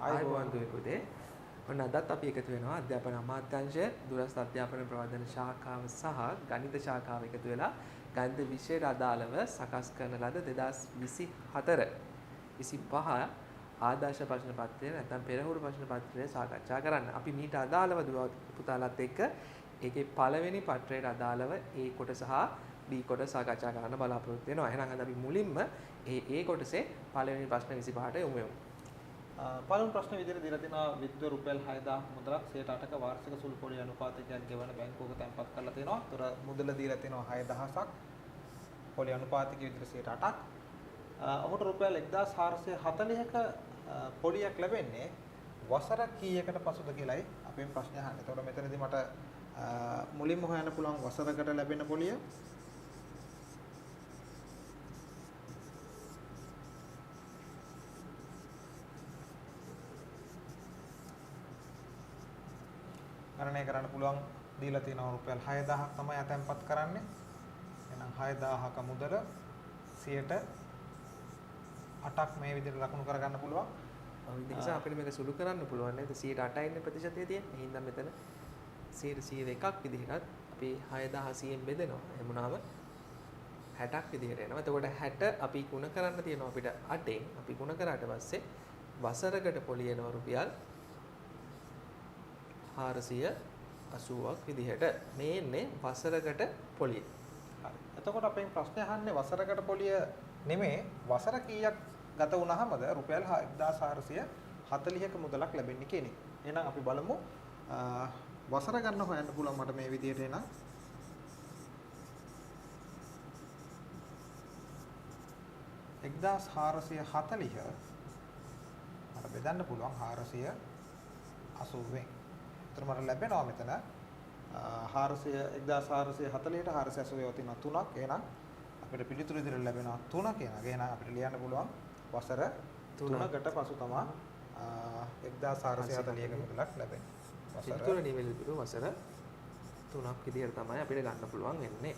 ආයුබෝවන් දුවේ පුතේ. ඔන්න අදත් අපි එකතු වෙනවා අධ්‍යාපන අමාත්‍යාංශය දුරස්ථ අධ්‍යාපන ප්‍රවර්ධන ශාඛාව සහ ගණිත ශාඛාව එකතු වෙලා ගණිත විෂයට අදාළව සකස් කරන ලද 2024 25 ආදර්ශ ප්‍රශ්න පත්‍රය නැත්නම් පෙරහුරු ප්‍රශ්න පත්‍රය සාකච්ඡා කරන්න. අපි මීට අදාළව දුව පුතාලත් එක්ක ඒකේ පළවෙනි පත්‍රයට අදාළව ඒ කොටස හා B කොටස සාකච්ඡා කරන්න බලාපොරොත්තු වෙනවා. එහෙනම් අද අපි මුලින්ම ඒ කොටසේ පළවෙනි ප්‍රශ්න 25ට යමු යමු. පළමු ප්‍රශ්න විදිහට දීලා තිනවා විද්ව රුපියල් 6000 මුදලක් 8ක වාර්ෂික සුළු පොලි අනුපාතකයක් ගෙවන බැංකුවක තැන්පත් කරලා තිනවා. ඒතර මුදල දීලා තිනවා 6000ක් පොලි අනුපාතකය විදිහට 8ක්. ඔහුට රුපියල් 1440ක පොලියක් ලැබෙන්නේ වසර කීයකට පසුද කියලායි අපෙන් ප්‍රශ්නය අහන්නේ. ඒතකොට මෙතනදී මට මුලින්ම හොයන්න පුළුවන් වසරකට ලැබෙන පොලිය. ගණනය කරන්න පුළුවන් දීලා තියෙනවා රුපියල් 6000ක් තමයි අතැන්පත් කරන්නේ. එහෙනම් 6000ක මුදල 8ක් මේ විදිහට ලකුණු කරගන්න පුළුවන්. ඔව් ඒ නිසා අපිට මේක සුළු කරන්න පුළුවන් නේද? 8 ඉන්නේ ප්‍රතිශතය තියෙන. ඒ හින්දා මෙතන 101ක් විදිහටත් අපි 6100න් බෙදෙනවා. එහෙම වුණාම 60ක් විදිහට එනවා. එතකොට 60 අපි ගුණ කරන්න තියෙනවා අපිට 8න්. අපි ගුණ කරාට පස්සේ වසරකට පොලි එනවා රුපියල් 480ක් විදිහට. මේ එන්නේ වසරකට පොලිය. හරි. එතකොට අපෙන් ප්‍රශ්නේ අහන්නේ වසරකට පොලිය නෙමේ, වසර කීයක් ගත වුණාමද රුපියල් 1440ක මුදලක් ලැබෙන්නේ කියන එක. එහෙනම් අපි බලමු වසර ගන්න හොයන්න පුළුවන් මට මේ විදිහට. එහෙනම් 1440 මට බෙදන්න පුළුවන් 480න්. එතන මට ලැබෙනවා මෙතන 1440ට 480 තියෙනවා 3ක්. එහෙනම් අපිට පිළිතුරු විදිහට ලැබෙනවා 3 කියන එක. එහෙනම් අපිට ලියන්න පුළුවන් වසර 3කට පසු තමයි 1440ක මුදලක් ලැබෙන්නේ. පිළිතුර නිවැරදිව වසර 3ක් විදිහට තමයි අපිට ගන්න පුළුවන් වෙන්නේ.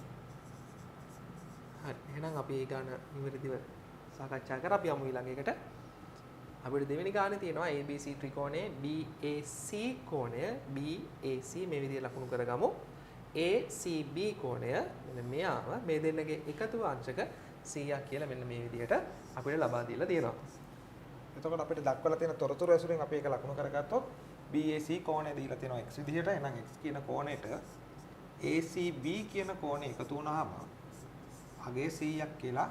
හරි. එහෙනම් අපි ඒ ගාන නිවැරදිව සාකච්ඡා කරා. අපි යමු ඊළඟ එකට. අපිට දෙවෙනි ගානේ තියෙනවා ABC ත්‍රිකෝණයේ BAC කෝණය BAC මේ විදිහට ලකුණු කරගමු. ACB කෝණය මෙන්න මෙයාව මේ දෙන්නගේ එකතුව අංශක 100ක් කියලා මෙන්න මේ විදිහට අපිට ලබා දීලා තියෙනවා. එතකොට අපිට දක්වලා තියෙන තොරතුරු ඇසුරෙන් අපි ඒක ලකුණු කරගත්තොත් BAC කෝණය දීලා තියෙනවා x විදිහට. එහෙනම් x කියන කෝණයට ACB කියන කෝණය එකතු වුණාම අගේ 100ක් කියලා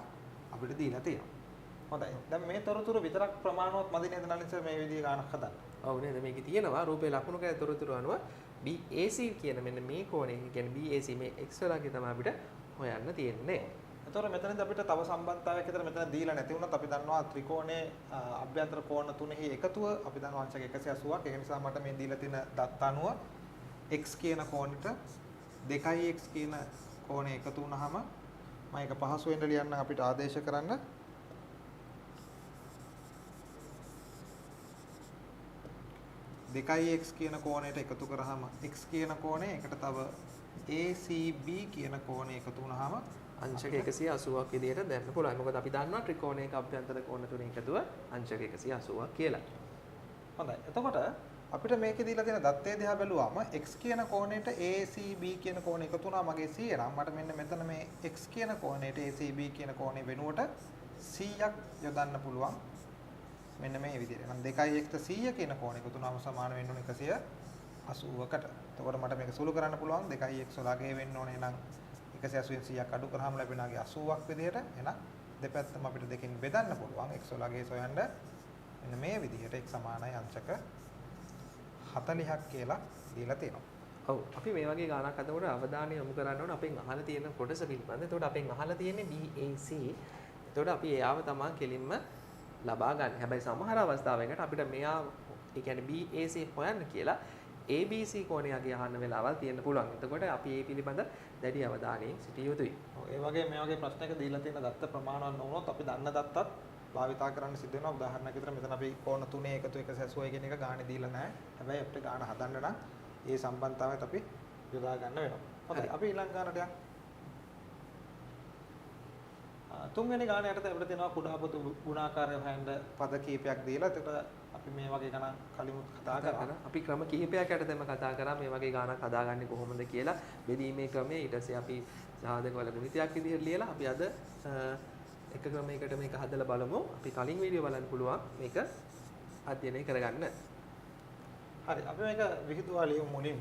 අපිට දීලා තියෙනවා. හොඳයි. දැන් මේ තොරතුරු විතරක් ප්‍රමාණවත් මදි නේද නලින් සර් මේ විදිහේ ගානක් හදන්න? ඔව් නේද? මේකේ තියෙනවා රූපේ ලකුණු කර තොරතුරු අනුව BAC කියන මෙන්න මේ කෝණය, ඒ කියන්නේ BAC මේ x වලගේ තමයි අපිට හොයන්න තියෙන්නේ. එතකොට මෙතනදී අපිට තව සම්බන්ධතාවයක් විතර මෙතන දීලා නැති වුණත් අපි දන්නවා ත්‍රිකෝණයේ අභ්‍යන්තර කෝණ තුනෙහි එකතුව අපි දන්නවා අංශක 180ක්. ඒ නිසා මට මේ දීලා තියෙන දත්ත අනුව x කියන කෝණෙට 2x කියන කෝණය එකතු වුණාම මම ඒක පහසු වෙන්න ලියන්නම් අපිට ආදේශ කරන්න. 2x කියන කෝණයට එකතු කරාම x කියන කෝණය, එකට තව ACB කියන කෝණය එකතු වුණාම අංශක 180ක් විදිහට දැම්ම පුළුවන්. මොකද අපි දන්නවා ත්‍රිකෝණයක අභ්‍යන්තර කෝණ තුන එකතුව අංශක 180ක් කියලා. හොඳයි. එතකොට අපිට මේකේ දීලා තියෙන දත්තය දිහා බැලුවාම x කියන කෝණයට ACB කියන කෝණය එකතු වුණා මගේ 100 නම් මට මෙන්න මෙතන මේ x කියන කෝණයට ACB කියන කෝණය වෙනුවට 100ක් යොදන්න පුළුවන්. මෙන්න මේ විදිහට. එහෙනම් 2x 100 කියන කෝණය එකතු වුණාම සමාන වෙන්න ඕනේ 180කට. එතකොට මට මේක සුළු කරන්න පුළුවන් 2x වලගේ වෙන්න ඕනේ. එහෙනම් 180න් 100ක් අඩු කරාම ලැබෙන අගේ 80ක් විදිහට. එහෙනම් දෙපැත්තම අපිට දෙකෙන් බෙදන්න පුළුවන්. x වලගේ සොයන්න මෙන්න මේ විදිහට x සමානයි අංශක 40ක් කියලා දීලා තියෙනවා. ඔව් අපි මේ වගේ ගානක් හදනකොට අවධානය යොමු කරන්න ඕන අපෙන් අහලා තියෙන කොටස පිළිබඳ. එතකොට අපෙන් අහලා තියෙන්නේ BAC. එතකොට අපි එයාව තමා කෙලින්ම ලබා ගන්න. හැබැයි සමහර අවස්ථාවකට අපිට මෙයා ඒ කියන්නේ BAC හොයන්න කියලා ABC කෝණයගේ අහන්න වෙලාවල් තියෙන්න පුළුවන්. එතකොට අපි ඒ පිළිබඳ දැඩි අවධානයෙන් සිටිය යුතුයි. ඔව් ඒ වගේ මේ වගේ ප්‍රශ්නයක දීලා තියෙන දත්ත ප්‍රමාණවත් නොවුනොත් අපි දන්න දත්තත් භාවිතා කරන්න සිද්ධ වෙනවා. උදාහරණයක් විතර මෙතන අපි කෝණ තුනේ එකතු 180 කියන එක ගානේ දීලා නැහැ. හැබැයි අපිට ගාන හදන්න නම් ඒ සම්බන්ධතාවයත් අපි යොදා ගන්න වෙනවා. හොඳයි අපි ඊළඟ ගානට යමු. තුන්වෙනි ගාන යටතේ අපිට තියෙනවා කුඩා පොදු ගුණාකාරය හොයන්න පද කීපයක් දීලා. එතකොට අපි මේ වගේ ගණන් කලිමුත් කතා කරා. අපි ක්‍රම කිහිපයක් යටතේම කතා කරා මේ වගේ ගානක් හදාගන්නේ කොහොමද කියලා. බෙදීමේ ක්‍රමය ඊට පස්සේ අපි සාධක වල ගුණිතයක් විදිහට ලියලා අපි අද එක ක්‍රමයකට මේක හදලා බලමු. අපි කලින් වීඩියෝ බලන්න පුළුවන් මේක අධ්‍යයනය කරගන්න. හරි, අපි මේක විහිදුවා ලියමු මුලින්ම.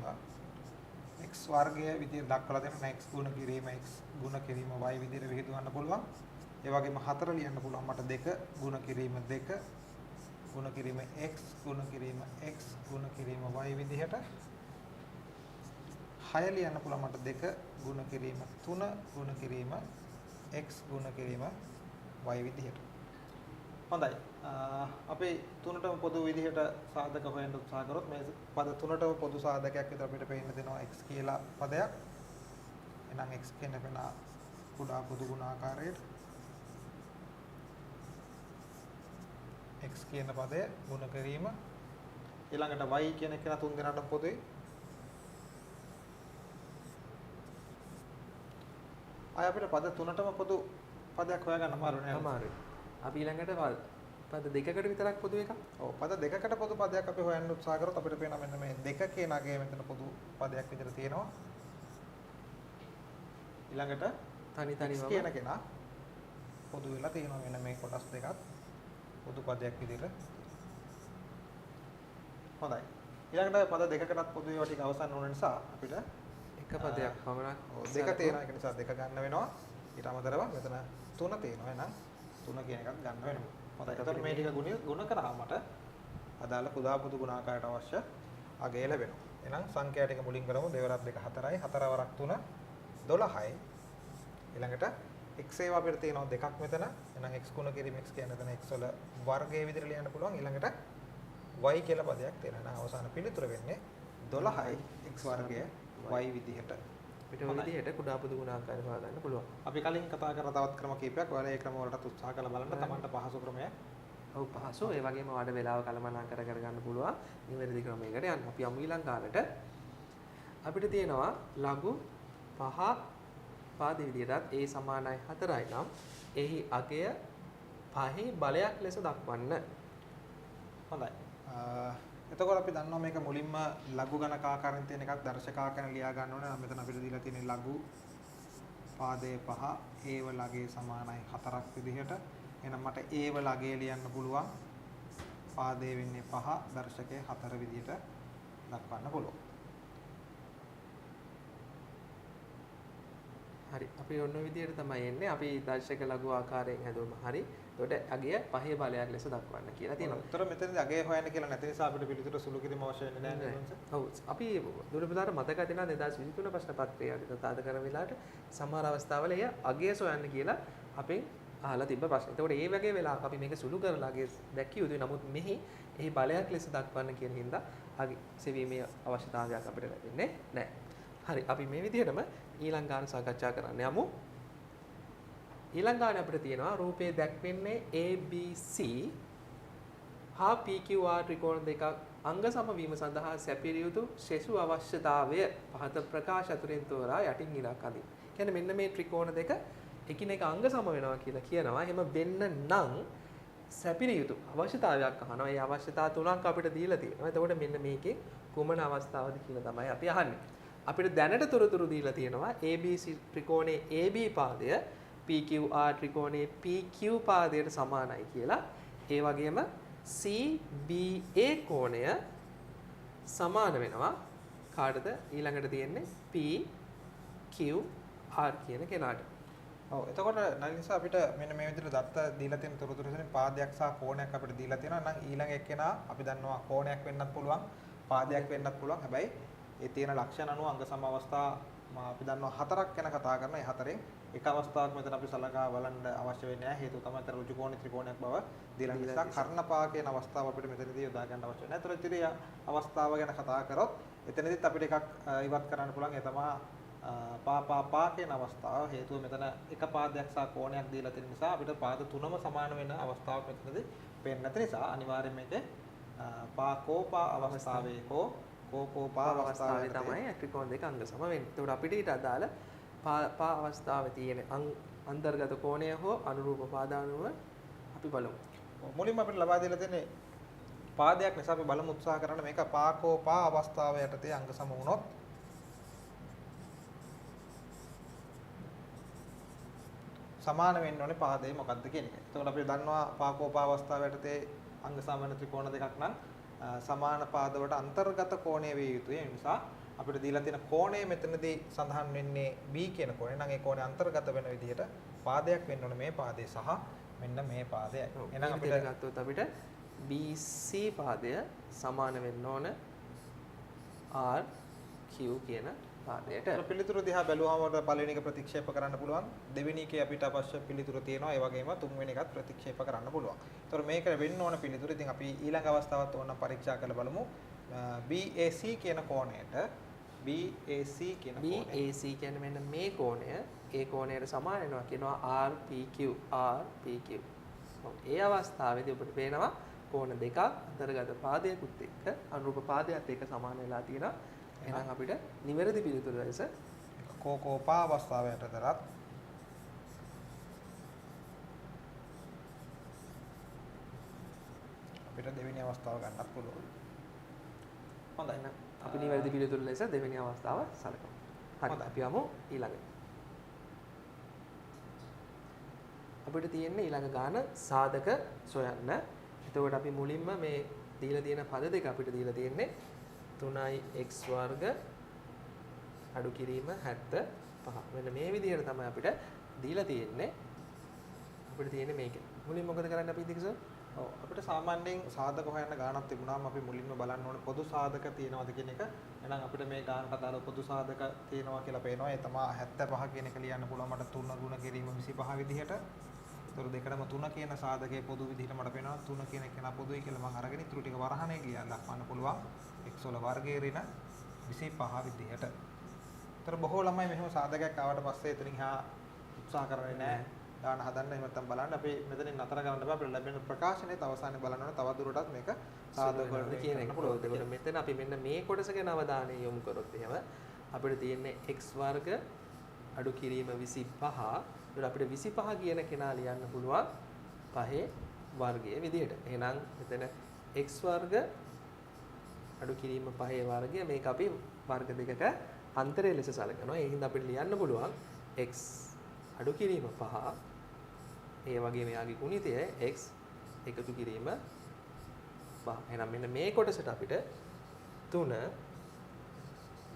x වර්ගය විදිහට දක්වලා දෙනවා. x ගුණ කිරීම x ගුණ කිරීම y විදිහට විහිදුවන්න පුළුවන්. ඒ වගේම 4 ලියන්න පුළුවන් මට 2 ගුණ කිරීම 2 ගුණ කිරීම x ගුණ කිරීම x ගුණ කිරීම y විදිහට. 6 ලියන්න පුළුවන් මට 2 ගුණ කිරීම 3 ගුණ කිරීම x ගුණ කිරීම y විදිහට. හොඳයි. අපි තුනටම පොදු විදිහට සාධක හොයන්න උත්සාහ කරොත් මේ පද තුනටම පොදු සාධකයක් විතර අපිට පේන්න දෙනවා x කියලා පදයක්. එහෙනම් x කියන වෙන කුඩා පොදු ගුණාකාරයට x කියන පදය ගුණ කිරීම ඊළඟට y කියන එක තුන් දෙනාටම පොදුයි. ආය අපිට පද තුනටම පොදු පදයක් හොයාගන්න අමාරු නෑ. අමාරුයි. අපි ඊළඟට පද දෙකකට විතරක් පොදු එකක්. ඔව්, පද දෙකකට පොදු පදයක් අපි හොයන්න උත්සාහ කරොත් අපිට පේනවා මෙන්න මේ දෙක කියන අගය මෙතන පොදු පදයක් විතර තියෙනවා. ඊළඟට තනි තනිවම කියන කෙනා පොදු වෙලා තියෙනවා මෙන්න මේ කොටස් දෙකත් පොදු පදයක් විදිහට. හොඳයි. ඊළඟට පද දෙකකටත් පොදු ඒවා ටික අවසන් වුණ නිසා අපිට එක පදයක් පමණක් ඔව් දෙක තියෙනවා. ඒක නිසා දෙක ගන්න වෙනවා. ඊට අමතරව මෙතන තුන තියෙනවා. එහෙනම් තුන කියන එකත් ගන්න වෙනවා. හොඳයි. එතකොට මේ ටික ගුණ කරාම මට අදාළ කුඩා පොදු ගුණාකාරයට අවශ්‍ය අගය ලැබෙනවා. එහෙනම් සංඛ්‍යා ටික මුලින් කරමු. 2 වරක් 2 4යි, 4 වරක් 3 12යි. ඊළඟට x ඒවා අපිට තියෙනවා දෙකක් මෙතන. එහෙනම් x ගුණ කිරීම x කියන්නේ එතන x වල වර්ගය විදිහට ලියන්න පුළුවන්. ඊළඟට y කියලා පදයක් තියෙනවා. එහෙනම් අවසාන පිළිතුර වෙන්නේ 12යි x වර්ගය y විදිහට. අපිට ඔය විදිහට කුඩා පොදු ගුණාකාරය හොයාගන්න පුළුවන්. අපි කලින් කතා කරන තවත් ක්‍රම කීපයක් ඔයාලා ඒ ක්‍රම වලටත් උත්සාහ කරලා බලන්න තමන්ට පහසු ක්‍රමයක්. ඔව් පහසු. ඒ වගේම ඔයාලට වේලාව කළමනාකර කරගන්න පුළුවන් නිවැරදි ක්‍රමයකට යන්න. අපි යමු ඊළඟ ගානට. අපිට තියෙනවා ලඝු 5 පාද විදියටත් a සමානයි 4යි නම් එහි අගය 5 බලයක් ලෙස දක්වන්න. හොඳයි. එතකොට අපි දන්නවා මේක මුලින්ම ලඝු ගණක ආකාරයෙන් තියෙන එකක් දර්ශක ආකාරයෙන් ලියා ගන්න ඕනේ. නම් මෙතන අපිට දීලා තියෙන ලඝු පාදයේ 5 a වල අගය සමානයි 4ක් විදිහට. එහෙනම් මට a වල අගය ලියන්න පුළුවන්. පාදයේ වෙන්නේ 5 දර්ශකයේ 4 විදිහට දක්වන්න පුළුවන්. හරි. අපි ඔන්න ඔය විදිහට තමයි එන්නේ. අපි දර්ශක ලඝු ආකාරයෙන් හැදුවම හරි. එතකොට අගය 5 බලයක් ලෙස දක්වන්න කියලා තියෙනවා. උත්තර මෙතනදී අගය හොයන්න කියලා නැති නිසා අපිට පිළිතුර සුළු කිරීම අවශ්‍ය වෙන්නේ නැහැ නේද? ඔව්. අපි දුරපදාට මතක ඇතිනම් 2023 ප්‍රශ්න පත්‍රය අපි කතා කරන වෙලාවට සමහර අවස්ථාවල එය අගය සොයන්න කියලා අපෙන් අහලා තිබ්බ ප්‍රශ්න. එතකොට ඒ වගේ වෙලාවක අපි මේක සුළු කරලා අගය දැක්කිය යුතුයි. නමුත් මෙහි එහි බලයක් ලෙස දක්වන්න කියන හින්දා අගය සෙවීමේ අවශ්‍යතාවයක් අපිට ලැබෙන්නේ නැහැ. හරි. අපි මේ විදිහටම ඊළඟ ගාන සාකච්ඡා කරන්න යමු. ඊළඟ ගාන අපිට තියෙනවා රූපයේ දැක්වෙන්නේ ABC හා PQR ත්‍රිකෝණ දෙකක් අංග සමවීම සඳහා සැපිරිය යුතු සෙසු අවශ්‍යතාවය පහත ප්‍රකාශ අතුරින් තෝරා යටින් ඉරක් අඳින්න. කියන්නේ මෙන්න මේ ත්‍රිකෝණ දෙක එකිනෙක අංග සම වෙනවා කියලා කියනවා. එහෙම වෙන්න නම් සැපිරිය යුතු අවශ්‍යතාවයක් අහනවා. ඒ අවශ්‍යතා තුනක් අපිට දීලා තියෙනවා. එතකොට මෙන්න මේකේ කුමන අවස්ථාවද කියලා තමයි අපි අහන්නේ. අපිට දැනට තොරතුරු දීලා තියෙනවා ABC ත්‍රිකෝණයේ AB පාදය PQR ත්‍රිකෝණයේ PQ පාදයට සමානයි කියලා. ඒ වගේම CBA කෝණය සමාන වෙනවා කාටද? ඊළඟට තියෙන්නේ PQR කියන කෙනාට. ඔව්, එතකොට නලින්ස අපිට මෙන්න මේ විදිහට දත්ත දීලා තියෙන තොරතුරු වලින් පාදයක් සහ කෝණයක් අපිට දීලා තියෙනවා. නම් ඊළඟ එක්කෙනා අපි දන්නවා කෝණයක් වෙන්නත් පුළුවන්, පාදයක් වෙන්නත් පුළුවන්. හැබැයි ඒ තියෙන ලක්ෂණ අනුව අංග සම අවස්ථා අපි දන්නවා හතරක් ගැන කතා කරනවා. ඒ හතරෙන් එක අවස්ථාවක් මෙතන අපි සලකා බලන්න අවශ්‍ය වෙන්නේ නැහැ. හේතුව තමයි අතර ඍජු කෝණ ත්‍රිකෝණයක් බව දීලා නිසා කර්ණපා කියන අවස්ථාව අපිට මෙතනදී යොදා ගන්න අවශ්‍ය නැහැ. ඒතර ඉතිරි අවස්ථාව ගැන කතා කරොත් එතනදිත් අපිට එකක් ඉවත් කරන්න පුළුවන්. ඒ තමයි පා පා පා කියන අවස්ථාව. හේතුව මෙතන එක පාදයක් සහ කෝණයක් දීලා තියෙන නිසා අපිට පාද තුනම සමාන වෙන අවස්ථාවක් මෙතනදී පේන්නේ නැති නිසා අනිවාර්යයෙන් මේකේ පා කෝ පා අවස්ථාවේ කෝ කෝ කෝ පා අවස්ථාවේ තමයි ත්‍රිකෝණ දෙක අංග සම වෙන්නේ. ඒතකොට අපිට ඊට අදාළ පා පා අවස්ථාවේ තියෙන අන්තර්ගත කෝණය හෝ අනුරූප පාද අනුව අපි බලමු. මුලින්ම අපිට ලබා දීලා තියෙන්නේ පාදයක් නිසා අපි බලමු උත්සාහ කරන්න මේක පාකෝ පා අවස්ථාව යටතේ අංග සම වුණොත් සමාන වෙන්න ඕනේ පාදේ මොකද්ද කියන එක. එතකොට අපි දන්නවා පාකෝ පා අවස්ථාව යටතේ අංග සම වෙන ත්‍රිකෝණ දෙකක් නම් සමාන පාදවලට අන්තර්ගත කෝණය විය යුතුයි. ඒ නිසා අපිට දීලා තියෙන කෝණය මෙතනදී සඳහන් වෙන්නේ B කියන කෝණය. නම් ඒ කෝණය අන්තර්ගත වෙන විදිහට පාදයක් වෙන්න ඕනේ මේ පාදේ සහ මෙන්න මේ පාදයයි. එහෙනම් අපිට ගත්තොත් අපිට BC පාදය සමාන වෙන්න ඕන RQ කියන පාදයට. පිළිතුරු දිහා බැලුවම අපිට පළවෙනි එක ප්‍රතික්ෂේප කරන්න පුළුවන්. දෙවෙනි එකේ අපිට අවශ්‍ය පිළිතුරු තියෙනවා. ඒ වගේම තුන්වෙනි එකත් ප්‍රතික්ෂේප කරන්න පුළුවන්. ඒතකොට මේක වෙන්න ඕන පිළිතුරු. ඉතින් අපි ඊළඟ අවස්ථාවත් ඕනනම් පරීක්ෂා කරලා බලමු. BAC කියන කෝණයට BAC කියන කෝණය. BAC කියන්නේ මෙන්න මේ කෝණය. ඒ කෝණයට සමාන වෙනවා කියනවා RPQ RPQ. ඔව් ඒ අවස්ථාවේදී ඔබට පේනවා කෝණ දෙකක් අන්තර්ගත පාදයකුත් එක්ක අනුරූප පාදයක් එක්ක සමාන වෙලා තියෙනවා. එහෙනම් අපිට නිවැරදි පිළිතුර ලෙස කෝකෝපා අවස්ථාව යටතට අපිට දෙවෙනි අවස්ථාව ගන්නත් පුළුවන්. හොඳයි. එහෙනම් අපි නිවැරදි පිළිතුර ලෙස දෙවෙනි අවස්ථාව සලකමු. හරි. අපි යමු ඊළඟට. අපිට තියෙන්නේ ඊළඟ ගාන සාධක සොයන්න. එතකොට අපි මුලින්ම මේ දීලා තියෙන පද දෙක අපිට දීලා තියෙන්නේ 3x වර්ග අඩු කිරීම 75. මෙන්න මේ විදිහට තමයි අපිට දීලා තියෙන්නේ. අපිට තියෙන්නේ මේක. මුලින් මොකද කරන්නේ අපි ඉතින් සර්? ඔව් අපිට සාමාන්‍යයෙන් සාධක හොයන්න ගානක් තිබුණාම අපි මුලින්ම බලන්න ඕනේ පොදු සාධක තියෙනවද කියන එක. එහෙනම් අපිට මේ ගානට අදාළව පොදු සාධක තියෙනවා කියලා පේනවා. ඒ තමයි 75 කියන එක ලියන්න පුළුවන් මට 3 ගුණ කිරීම 25 විදිහට. ඒතර දෙකටම 3 කියන සාධකයේ පොදු විදිහට මට පේනවා 3 කියන එක නා පොදුයි කියලා මම අරගෙන ඉතුරු ටික වරහණේ ලියලා දක්වන්න පුළුවන්. x වල වර්ගය ඍණ 25 විදිහට. ඒතර බොහෝ ළමයි මෙහෙම සාධකයක් ආවට පස්සේ එතනින් එහා උත්සාහ කරන්නේ නැහැ. ගාන හදන්න එහෙම නැත්නම් බලන්න අපි මෙතනින් නතර කරන්න බෑ. අපිට ලැබෙන ප්‍රකාශනයත් අවසානයේ බලන්න ඕනේ තව දුරටත් මේක සාධක වලට කියන එක පුළුවන්. ඒකට මෙතන අපි මෙන්න මේ කොටස ගැන අවධානය යොමු කරොත් එහෙම අපිට තියෙන්නේ x වර්ග අඩු කිරීම 25. ඒකට අපිට 25 කියන කෙනා ලියන්න පුළුවන් පහේ වර්ගය විදිහට. එහෙනම් මෙතන x වර්ග අඩු කිරීම පහේ වර්ගය මේක අපි වර්ග දෙකක අන්තරය ලෙස සලකනවා. ඒ හින්දා අපිට ලියන්න පුළුවන් x අඩු කිරීම 5 ඒ වගේම එයාගේ ගුණිතය x එකතු කිරීම 5. එහෙනම් මෙන්න මේ කොටසට අපිට 3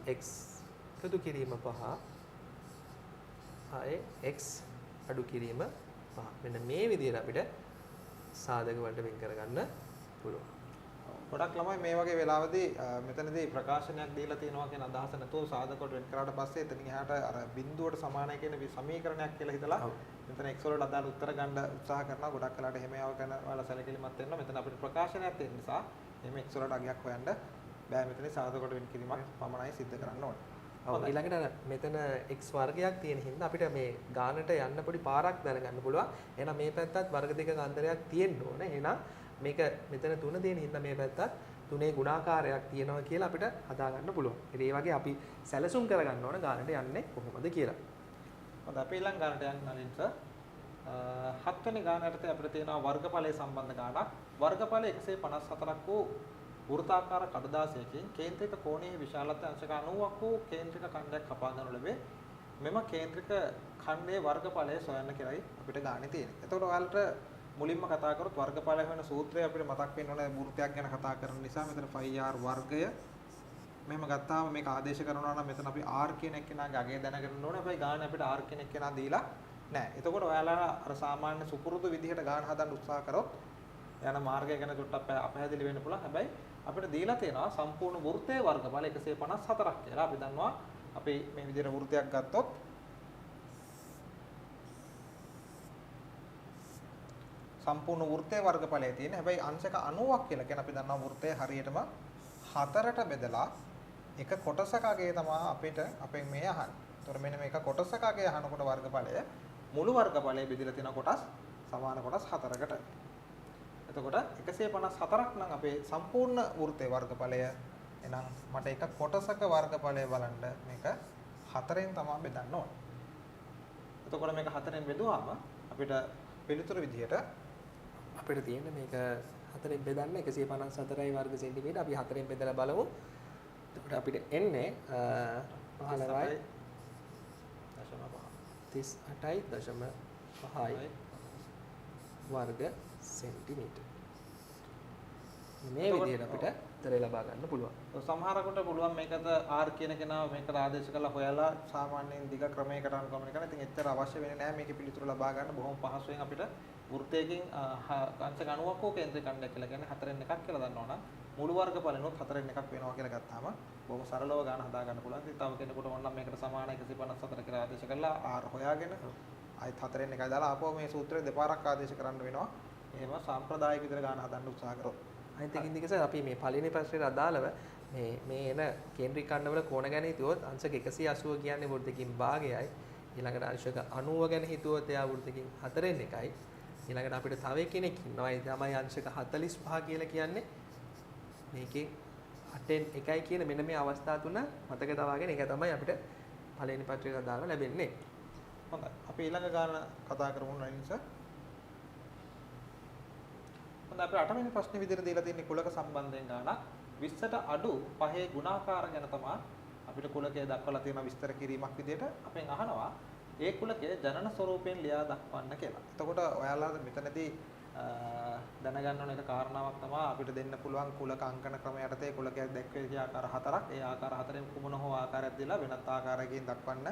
x එකතු කිරීම 5 ආයේ x අඩු කිරීම 5. මෙන්න මේ විදිහට අපිට සාධක වලට වෙන් කරගන්න පුළුවන්. ගොඩක් ළමයි මේ වගේ වෙලාවදී මෙතනදී ප්‍රකාශනයක් දීලා තියෙනවා කියන අදහස නැතුව සාධක වලට වෙන් කරාට පස්සේ එතනින් එහාට අර බිඳුවට සමානයි කියන සමීකරණයක් කියලා හිතලා මෙතන x වලට අදාළ උත්තර ගන්න උත්සාහ කරනවා. ගොඩක් වෙලාවට එහෙම ඒවා ගැන ඔයාලා සැලකිලිමත් වෙනවා. මෙතන අපිට ප්‍රකාශනයක් තියෙන නිසා එහෙම x වලට අගයක් හොයන්න බෑ. මෙතන සාධක වලට වෙන් කිරීමක් පමණයි සිද්ධ කරන්න ඕනේ. ඔව් ඊළඟට අර මෙතන x වර්ගයක් තියෙන හින්දා අපිට මේ ගානට යන්න පොඩි පාරක් දැනගන්න පුළුවන්. එහෙනම් මේ පැත්තත් වර්ග දෙකක අන්තරයක් තියෙන්න ඕනේ. එහෙනම් මේක මෙතන 3 තියෙන හින්දා මේ පැත්තත් 3 ගුණාකාරයක් තියෙනවා කියලා අපිට හදා ගන්න පුළුවන්. ඉතින් ඒ වගේ අපි සැලසුම් කරගන්න ඕන ගානට යන්නේ කොහොමද කියලා. හොඳයි අපි ඊළඟ ගානට යන්න නලින් සර්. හත්වෙනි ගාන යටතේ අපිට තියෙනවා වර්ගඵලය සම්බන්ධ ගානක්. වර්ගඵලය 154ක් වූ වෘත්තාකාර කඩදාසියකින් කේන්ද්‍රික කෝණයේ විශාලත්වය අංශක 90ක් වූ කේන්ද්‍රික ඛණ්ඩයක් කපා ගනු ලැබේ. මෙම කේන්ද්‍රික ඛණ්ඩයේ වර්ගඵලය සොයන්න කියලායි අපිට ගානේ තියෙන්නේ. එතකොට ඔයාලට මුලින්ම කතා කරොත් වර්ගඵලය හොයන සූත්‍රය අපිට මතක් වෙන්න ඕනේ වෘත්තයක් ගැන කතා කරන නිසා. මෙතන πr වර්ගය මෙහෙම ගත්තාම මේක ආදේශ කරනවා නම් මෙතන අපි r කියන එක්කෙනාගේ අගය දැනගන්න ඕනේ. හැබැයි ගාන අපිට r කියන එක්කෙනා දීලා නැහැ. එතකොට ඔයාලා අර සාමාන්‍ය සුපුරුදු විදිහට ගාන හදන්න උත්සාහ කරොත් යන මාර්ගය ගැන චුට්ටක් අපහැදිලි වෙන්න පුළුවන්. හැබැයි අපිට දීලා තියෙනවා සම්පූර්ණ වෘත්තයේ වර්ගඵල 154ක් කියලා. අපි දන්නවා අපි මේ විදිහට වෘත්තයක් ගත්තොත් සම්පූර්ණ වෘත්තයේ වර්ගඵලය තියෙන. හැබැයි අංශක 90ක් කියලා කියන අපි දන්නවා වෘත්තය හරියටම හතරට බෙදලා එක කොටසක අගය තමයි අපිට අපෙන් මේ අහන්නේ. ඒතොර මෙන්න මේක කොටසක අගය අහනකොට වර්ගඵලය මුළු වර්ගඵලය බෙදලා තියෙන කොටස් සමාන කොටස් හතරකට. එතකොට 154ක් නම් අපේ සම්පූර්ණ වෘත්තයේ වර්ගඵලය. එහෙනම් මට එක කොටසක වර්ගඵලය බලන්න මේක හතරෙන් තමයි බෙදන්න ඕනේ. එතකොට මේක 4ෙන් බෙදුවාම අපිට පිළිතුර විදිහට අපිට තියෙන්නේ මේක 4ෙන් බෙදන්න 154යි වර්ග සෙන්ටිමීටර. අපි 4ෙන් බෙදලා බලමු. එතකොට අපිට එන්නේ 15යි 38.5 වර්ග සෙන්ටිමීටර. මේ විදිහට අපිට උත්තරය ලබා ගන්න පුළුවන්. ඔව්, සමහරකට පුළුවන් මේකද R කියන කෙනා මේකට ආදේශ කරලා හොයලා සාමාන්‍යයෙන් දිග ක්‍රමයකට අනුගමනය කරන. ඉතින් එච්චර අවශ්‍ය වෙන්නේ නැහැ මේකේ පිළිතුරු ලබා ගන්න. බොහොම පහසුවෙන් අපිට වෘත්තයකින් අංශක 90ක් හෝ කේන්ද්‍රීය ඛණ්ඩයක් කියලා කියන්නේ 4න් 1ක් කියලා දන්නවනම් මුළු වර්ගඵලෙනොත් 4න් 1ක් වෙනවා කියලා ගත්තාම බොහොම සරලව ගාන හදා ගන්න පුළුවන්. ඉතින් තව කෙනෙකුට ඕන නම් මේකට සමාන 154 කියලා ආදේශ කරලා R හොයාගෙන ආයෙත් 4න් 1යි දාලා ආපහු මේ සූත්‍රය දෙපාරක් ආදේශ කරන්න වෙනවා. එහෙම සාම්ප්‍රදායික විදිහට ගාන හදන්න උත්සාහ කරොත්. අනිත් එකකින් දිග සර් අපි මේ පළවෙනි ප්‍රශ්නෙට අදාළව මේ එන කේන්ද්‍රීය ඛණ්ඩවල කෝණ ගැන හිතුවොත් අංශක 180 කියන්නේ වෘත්තකින් භාගයයි. ඊළඟට අංශක 90 ගැන හිතුවොත් එයා වෘත්තකින් 4න් 1යි. ඊළඟට අපිට තව කෙනෙක් ඉන්නවා. ඒ තමයි අංශක 45 කියලා කියන්නේ. මේකේ 8න් 1යි කියන මෙන්න මේ අවස්ථා තුන මතක තබාගෙන ඒක තමයි අපිට පළවෙනි පත්‍රයට අදාළව ලැබෙන්නේ. හොඳයි. අපි ඊළඟ ගාන කතා කරමු නලින් සර්. හොඳයි, අපිට 8 වෙනි ප්‍රශ්නේ විදිහට දීලා තියෙන්නේ කුලක සම්බන්ධයෙන් ගානක්. 20ට අඩු පහේ ගුණාකාර ගැන තමයි අපිට කුලකය දක්වලා තියෙන විස්තර කිරීමක් විදිහට අපෙන් අහනවා ඒ කුලකය ජනන ස්වරූපයෙන් ලියා දක්වන්න කියලා. එතකොට ඔයාලා මෙතනදී දැනගන්න ඕන එක කාරණාවක් තමයි අපිට දෙන්න පුළුවන් කුලක අංකන ක්‍රම යටතේ කුලකයක් දැක්විය ආකාර හතරක්. ඒ ආකාර හතරෙන් කුමන හෝ ආකාරයක් දීලා වෙනත් ආකාරයකින් දක්වන්න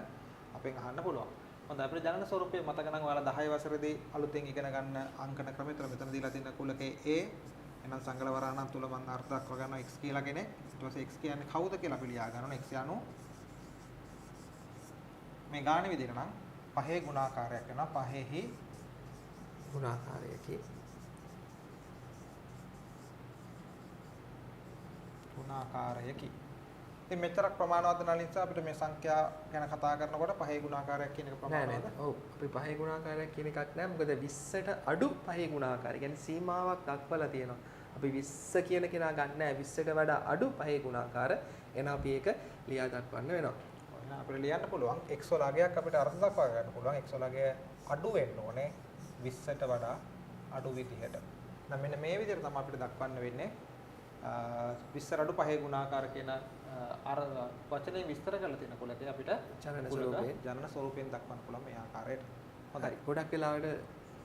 අපෙන් අහන්න පුළුවන්. හොඳයි, අපිට ජනන ස්වරූපය මතක නම් ඔයාලා 10 වසරේදී අලුතෙන් ඉගෙන ගන්න අංකන ක්‍රමය. ඒතර මෙතන දීලා තියෙන කුලකේ A එහෙනම් සංගල වරහණක් තුල මම අර්ථ දක්වා ගන්නවා x කියලා කෙනෙක්. ඊට පස්සේ x කියන්නේ කවුද කියලා අපි ලියා ගන්නවා. x යනු මේ ගාන විදිහට නම් පහේ ගුණාකාරයක් වෙනවා. පහේහි ගුණාකාරයකි. ගුණාකාරයකි. ඉතින් මෙච්චරක් ප්‍රමාණවත් නලින් නිසා අපිට මේ සංඛ්‍යා ගැන කතා කරනකොට පහේ ගුණාකාරයක් කියන එක ප්‍රමාණවත්ද? නෑ නෑ. ඔව්, අපි පහේ ගුණාකාරයක් කියන එකක් නෑ. මොකද 20ට අඩු පහේ ගුණාකාරය. කියන්නේ සීමාවක් දක්වලා තියෙනවා. අපි 20 කියන කෙනා ගන්න නෑ. 20ට වඩා අඩු පහේ ගුණාකාර. එහෙනම් අපි ඒක ලියා දක්වන්න වෙනවා. එහෙනම් අපිට ලියන්න පුළුවන් x වල අගයක් අපිට අර්ථ දක්වා ගන්න පුළුවන්. x වල අගය අඩු වෙන්න ඕනේ 20ට වඩා අඩු විදිහට. එහෙනම් මෙන්න මේ විදිහට තමයි අපිට දක්වන්න වෙන්නේ. 20 අඩු පහේ ගුණාකාර කියන අර වචනේ විස්තර කරලා තියෙන කුලකේ අපිට ජනන ස්වරූපයෙන් දක්වන්න පුළුවන් මේ ආකාරයට. හොඳයි. ගොඩක් වෙලාවට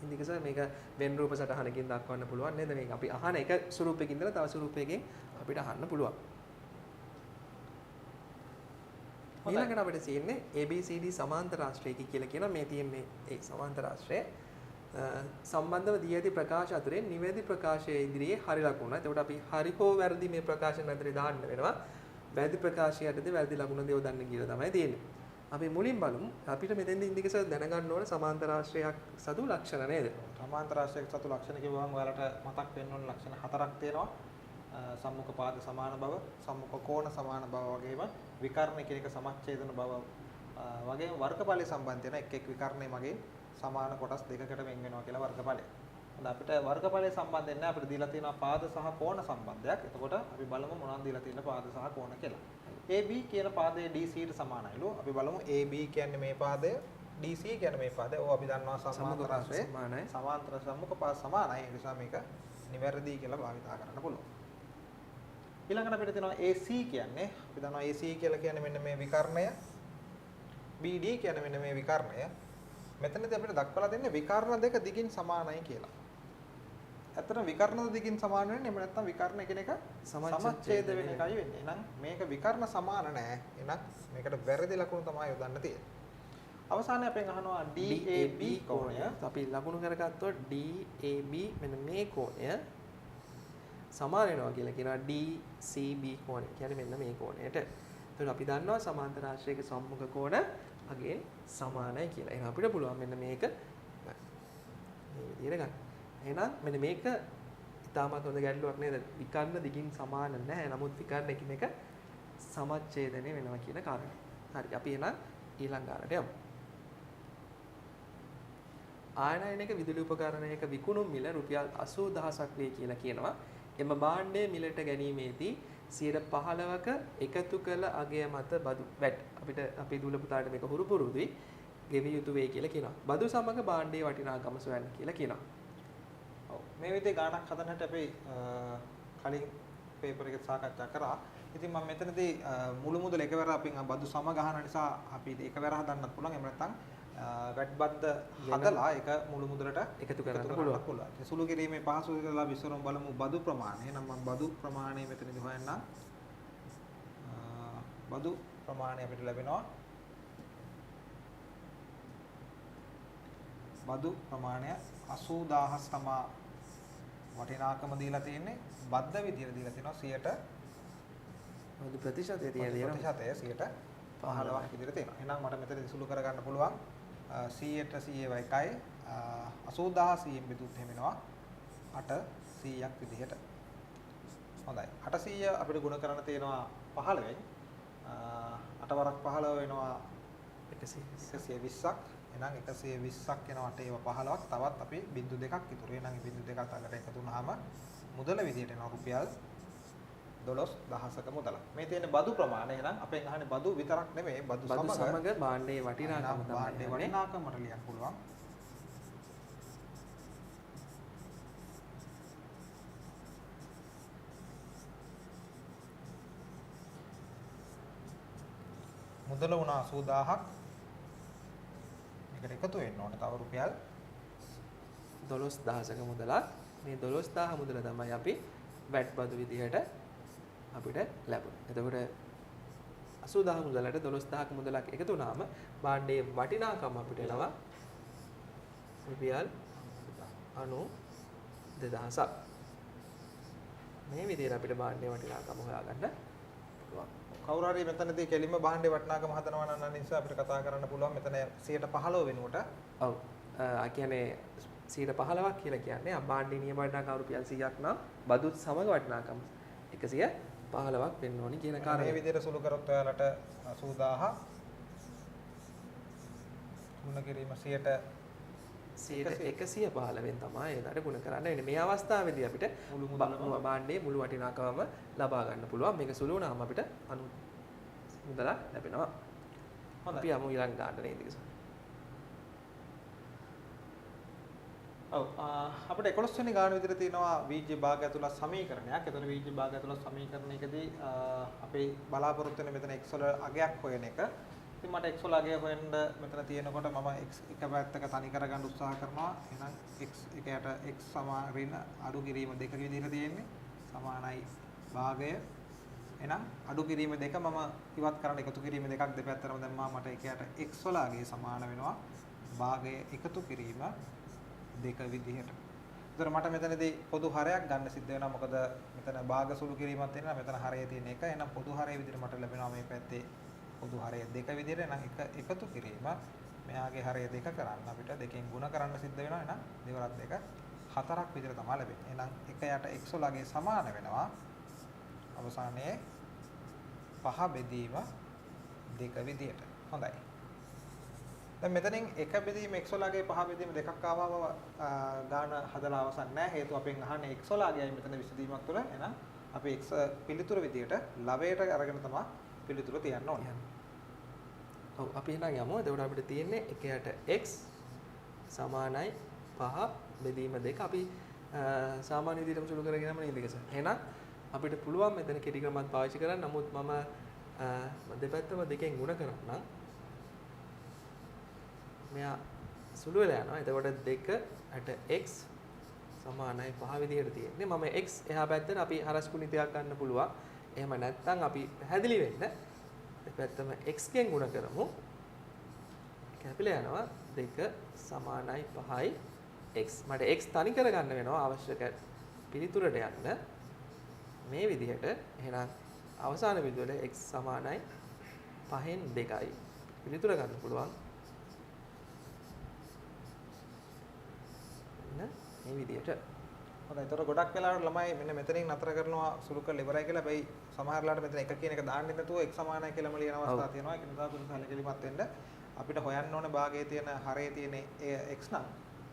ඉන්දික සර් මේක වෙන් රූප සටහනකින් දක්වන්න පුළුවන් නේද? මේක අපි අහන එක ස්වරූපයකින් ඉඳලා තව ස්වරූපයකින් අපිට අහන්න පුළුවන්. ඊළඟට අපිට තියෙන්නේ ABCD සමාන්තර රාශියකි කියලා කියන මේ තියෙන්නේ ඒ සමාන්තර රාශිය සම්බන්ධව දී ඇති ප්‍රකාශ අතරින් නිවැරදි ප්‍රකාශයේ ඉදිරියේ හරි ලකුණ. එතකොට අපි හරි හෝ වැරදි මේ ප්‍රකාශන අතරේ දාන්න වෙනවා. වැරදි ප්‍රකාශය යටතේ වැරදි ලකුණ යොදන්න කියලා තමයි තියෙන්නේ. අපි මුලින් බලමු. අපිට මෙතෙන්දී ඉන්දික සර් දැනගන්න ඕන සමාන්තර රාශියක් සතු ලක්ෂණ නේද? සමාන්තර රාශියක් සතු ලක්ෂණ කිව්වම ඔයාලට මතක් වෙන්න ඕන ලක්ෂණ හතරක් තියෙනවා. සම්මුඛ පාද සමාන බව, සම්මුඛ කෝණ සමාන බව වගේම විකර්ණ එකිනෙක සමච්ඡේදන බව වගේම වර්ගඵලය සම්බන්ධ වෙන එක් එක් විකර්ණය මගින් සමාන කොටස් දෙකකට වෙන් වෙනවා කියලා වර්ගඵලය. හොඳ, අපිට වර්ගඵලය සම්බන්ධයෙන් නෑ, අපිට දීලා තියෙනවා පාද සහ කෝණ සම්බන්ධයක්. එතකොට අපි බලමු මොනවද දීලා තියෙන පාද සහ කෝණ කියලා. AB කියන පාදය DC ට සමානයිලු. අපි බලමු AB කියන්නේ මේ පාදය, DC කියන්නේ මේ පාදය. ඔව්, අපි දන්නවා සමාන්තර රාශිය සමානයි. සමාන්තර සම්මුඛ පාද සමානයි. ඒ නිසා මේක නිවැරදි කියලා භාවිතා කරන්න පුළුවන්. ඊළඟට අපිට තියෙනවා AC කියන්නේ, අපි දන්නවා AC කියලා කියන්නේ මෙන්න මේ විකර්ණය, BD කියන්නේ මෙන්න මේ විකර්ණය. මෙතනදී අපිට දක්වලා දෙන්නේ විකර්ණ දෙක දිගින් සමානයි කියලා. ඇත්තටම විකර්ණ දෙකින් සමාන වෙන්නේ එහෙම නැත්නම් විකර්ණ එකිනෙක සමච්ඡේද වෙන එකයි වෙන්නේ. එහෙනම් මේක විකර්ණ සමාන නෑ. එහෙනම් මේකට වැරදි ලකුණු තමයි යොදන්න තියෙන්නේ. අවසානයේ අපෙන් අහනවා DAB කෝණය. අපි ලකුණු කරගත්තොත් DAB මෙන්න මේ කෝණය සමාන වෙනවා කියලා කියනවා DCB කෝණය. කියන්නේ මෙන්න මේ කෝණයට. එතකොට අපි දන්නවා සමාන්තර ආශ්‍රයක සම්මුඛ කෝණ අගෙන් සමානයි කියලා. එහෙනම් අපිට පුළුවන් මෙන්න මේක මේ විදිහට ගන්න. එහෙනම් මෙන්න මේක ඉතාමත් හොඳ ගැටලුවක් නේද? විකර්ණ දිගින් සමාන නැහැ. නමුත් විකර්ණ එකිනෙක සමච්ඡේදනය වෙනවා කියන කාරණය. හරි, අපි එහෙනම් ඊළඟ ගානට යමු. ආනයනයක විදුලි උපකරණයක විකුණුම් මිල රුපියල් 80000ක් වේ කියලා කියනවා. එම භාණ්ඩය මිලට ගැනීමේදී 15%ක එකතු කළ අගය මත බදු වැට්. අපිට අපේ දූල පුතාට මේක හුරු පුරුදුයි. ගෙවිය යුතු වෙයි කියලා කියනවා. බදු සමග භාණ්ඩයේ වටිනාකම සොයන්න කියලා කියනවා. ඔව් මේ විදිහේ ගාණක් හදන හැටි අපි කලින් පේපර් එකේ සාකච්ඡා කරා. ඉතින් මම මෙතනදී මුළු මුදල එකවර අපෙන් බදු සම ගහන නිසා අපි එකවර හදන්නත් පුළුවන්. එහෙම නැත්නම් වැට් බද්ද හදලා ඒක මුළු මුදලට එකතු කරන්න පුළුවන්. ඉතින් සුළු කිරීමේ පහසු විදිහට අපි ඉස්සරම බලමු බදු ප්‍රමාණය. එහෙනම් මම බදු ප්‍රමාණය මෙතනදී හොයන්නම්. බදු ප්‍රමාණය අපිට ලැබෙනවා. බදු ප්‍රමාණය 80000 තමා වටිනාකම දීලා තියෙන්නේ. බද්ද විදියට දීලා තියෙනවා 100ට බදු ප්‍රතිශතය තියෙනවා. ප්‍රතිශතය 15ක් විදියට තියෙනවා. එහෙනම් මට මෙතනදී සුළු කරගන්න පුළුවන් 100ට 100 එකයි 80000 100න් බෙදුවොත් එහෙම වෙනවා 800ක් විදියට. හොඳයි. 800 අපිට ගුණ කරන්න තියෙනවා 15න්. 8 වරක් 15 වෙනවා 120ක්. එහෙනම් 120ක් වෙනවා 8 ඒවා 15ක්. තවත් අපි බිංදු දෙකක් ඉතුරු. එහෙනම් මේ බිංදු දෙකත් අකට එකතු වුණාම මුදල විදියට එනවා රුපියල් 12000ක මුදලක්. මේ තියෙන බදු ප්‍රමාණය. එහෙනම් අපෙන් අහන්නේ බදු විතරක් නෙමෙයි, බදු සමග භාණ්ඩයේ වටිනාකම තමයි. භාණ්ඩයේ වටිනාකම මට ලියන්න පුළුවන්. මුදල වුණා 80000ක්. මේකට එකතු වෙන්න ඕනේ තව රුපියල් 12000ක මුදලක්. මේ 12000 මුදල තමයි අපි වැට් බදු විදිහට අපිට ලැබුණේ. එතකොට 80000 මුදලට 12000ක මුදලක් එකතු වුණාම භාණ්ඩයේ වටිනාකම අපිට එනවා රුපියල් 92000ක්. මේ විදිහට අපිට භාණ්ඩයේ වටිනාකම හොයාගන්න පුළුවන්. කවුරු හරි මෙතනදී කෙලින්ම භාණ්ඩේ වටිනාකම හදනවා නම් නිසා අපිට කතා කරන්න පුළුවන් මෙතන 115 වෙනුවට. ඔව්. ඒ කියන්නේ 115ක් කියලා කියන්නේ භාණ්ඩේ නියම වටිනාකම රුපියල් 100ක් නම් බදුත් සමග වටිනාකම 115ක් වෙන්න ඕනි කියන කාරණය. මේ විදිහට සුළු කරොත් ඔයාලට 80000 ගුණ කිරීම 115න් තමයි ඒකට ගුණ කරන්න වෙන්නේ. මේ අවස්ථාවේදී අපිට මුළු මුදලම භාණ්ඩයේ මුළු වටිනාකමම ලබා ගන්න පුළුවන්. මේක සුළු වුණාම අපිට අනු මුදලක් ලැබෙනවා. හොඳයි. අපි යමු ඊළඟ ගානට නේද කිසෝ. ඔව් අපිට 11 වෙනි ගාන විතර තියෙනවා වීජ්‍ය භාග ඇතුළත් සමීකරණයක්. එතකොට වීජ්‍ය භාග ඇතුළත් සමීකරණයකදී අපි බලාපොරොත්තු වෙන්නේ මෙතන x වල අගයක් හොයන එක. ඉතින් මට x වල අගය හොයන්න මෙතන තියෙනකොට මම x එක පැත්තක තනි කරගන්න උත්සාහ කරනවා. එහෙනම් x එක යට x සමාන ඍණ අඩු කිරීම දෙක විදිහට තියෙන්නේ. සමානයි භාගය. එහෙනම් අඩු කිරීම දෙක මම ඉවත් කරන්න එකතු කිරීම දෙකක් දෙපැත්තටම දැම්මා. මට එක යට x වල අගය සමාන වෙනවා භාගය එකතු කිරීම දෙක විදිහට. ඒතර මට මෙතනදී පොදු හරයක් ගන්න සිද්ධ වෙනවා. මොකද මෙතන භාග සුළු කිරීමක් තියෙනවා. මෙතන හරය තියෙන එක. එහෙනම් පොදු හරය විදිහට මට ලැබෙනවා මේ පැත්තේ පොදු හරය දෙක විදිහට. එහෙනම් එක එකතු කිරීම මෙයාගේ හරය දෙක කරන්න අපිට දෙකෙන් ගුණ කරන්න සිද්ධ වෙනවා. එහෙනම් දෙවරක් දෙක හතරක් විදිහට තමයි ලැබෙන්නේ. එහෙනම් එක යට x වලගේ සමාන වෙනවා අවසානයේ පහ බෙදීම දෙක විදිහට. හොඳයි. දැන් මෙතනින් එක බෙදීම x වලගේ පහ බෙදීම දෙකක් ආවම ගාන හදලා අවසන් නෑ. හේතුව අපෙන් අහන්නේ x වලගේයි මෙතන විසඳීමක් තුළ. එහෙනම් අපි x පිළිතුර විදියට ලවයට අරගෙන තමයි පිළිතුර තියන්න ඕනේ. ඔව් අපි එහෙනම් යමු. එතකොට අපිට තියෙන්නේ එක යට x සමානයි පහ බෙදීම දෙක. අපි සාමාන්‍ය විදියටම සුළු කරගෙන යමු නේද සර්? එහෙනම් අපිට පුළුවන් මෙතන කෙටි ක්‍රමයක් පාවිච්චි කරන්න. නමුත් මම දෙපැත්තම දෙකෙන් ගුණ කරන්නම්. මෙයා සුළු වෙලා යනවා. එතකොට දෙක යට x සමානයි පහ විදියට තියෙන්නේ. මම x එහා පැත්තට අපි හරස් ගුණිතයක් ගන්න පුළුවන්. එහෙම නැත්නම් අපි පැහැදිලි වෙන්න දෙපැත්තම x ගෙන් ගුණ කරමු. කැපිලා යනවා. දෙක සමානයි පහයි x. මට x තනි කරගන්න වෙනවා අවශ්‍ය පිළිතුරට යන්න. මේ විදිහට එහෙනම් අවසාන පිළිතුර x සමානයි පහෙන් දෙකයි. පිළිතුර ගන්න පුළුවන්. මේ විදිහට. හොඳයි. ඒතර ගොඩක් වෙලාවට ළමයි මෙන්න මෙතනින් නතර කරනවා සුළු කරලා ඉවරයි කියලා. හැබැයි සමහර වෙලාවට මෙතන එක කියන එක දාන්නේ නැතුව x සමානයි කියලාම ලියන අවස්ථා තියෙනවා. ඒක නිසා තුන සැලකිලිමත් වෙන්න. අපිට හොයන්න ඕනේ භාගයේ තියෙන හරයේ තියෙන x නම්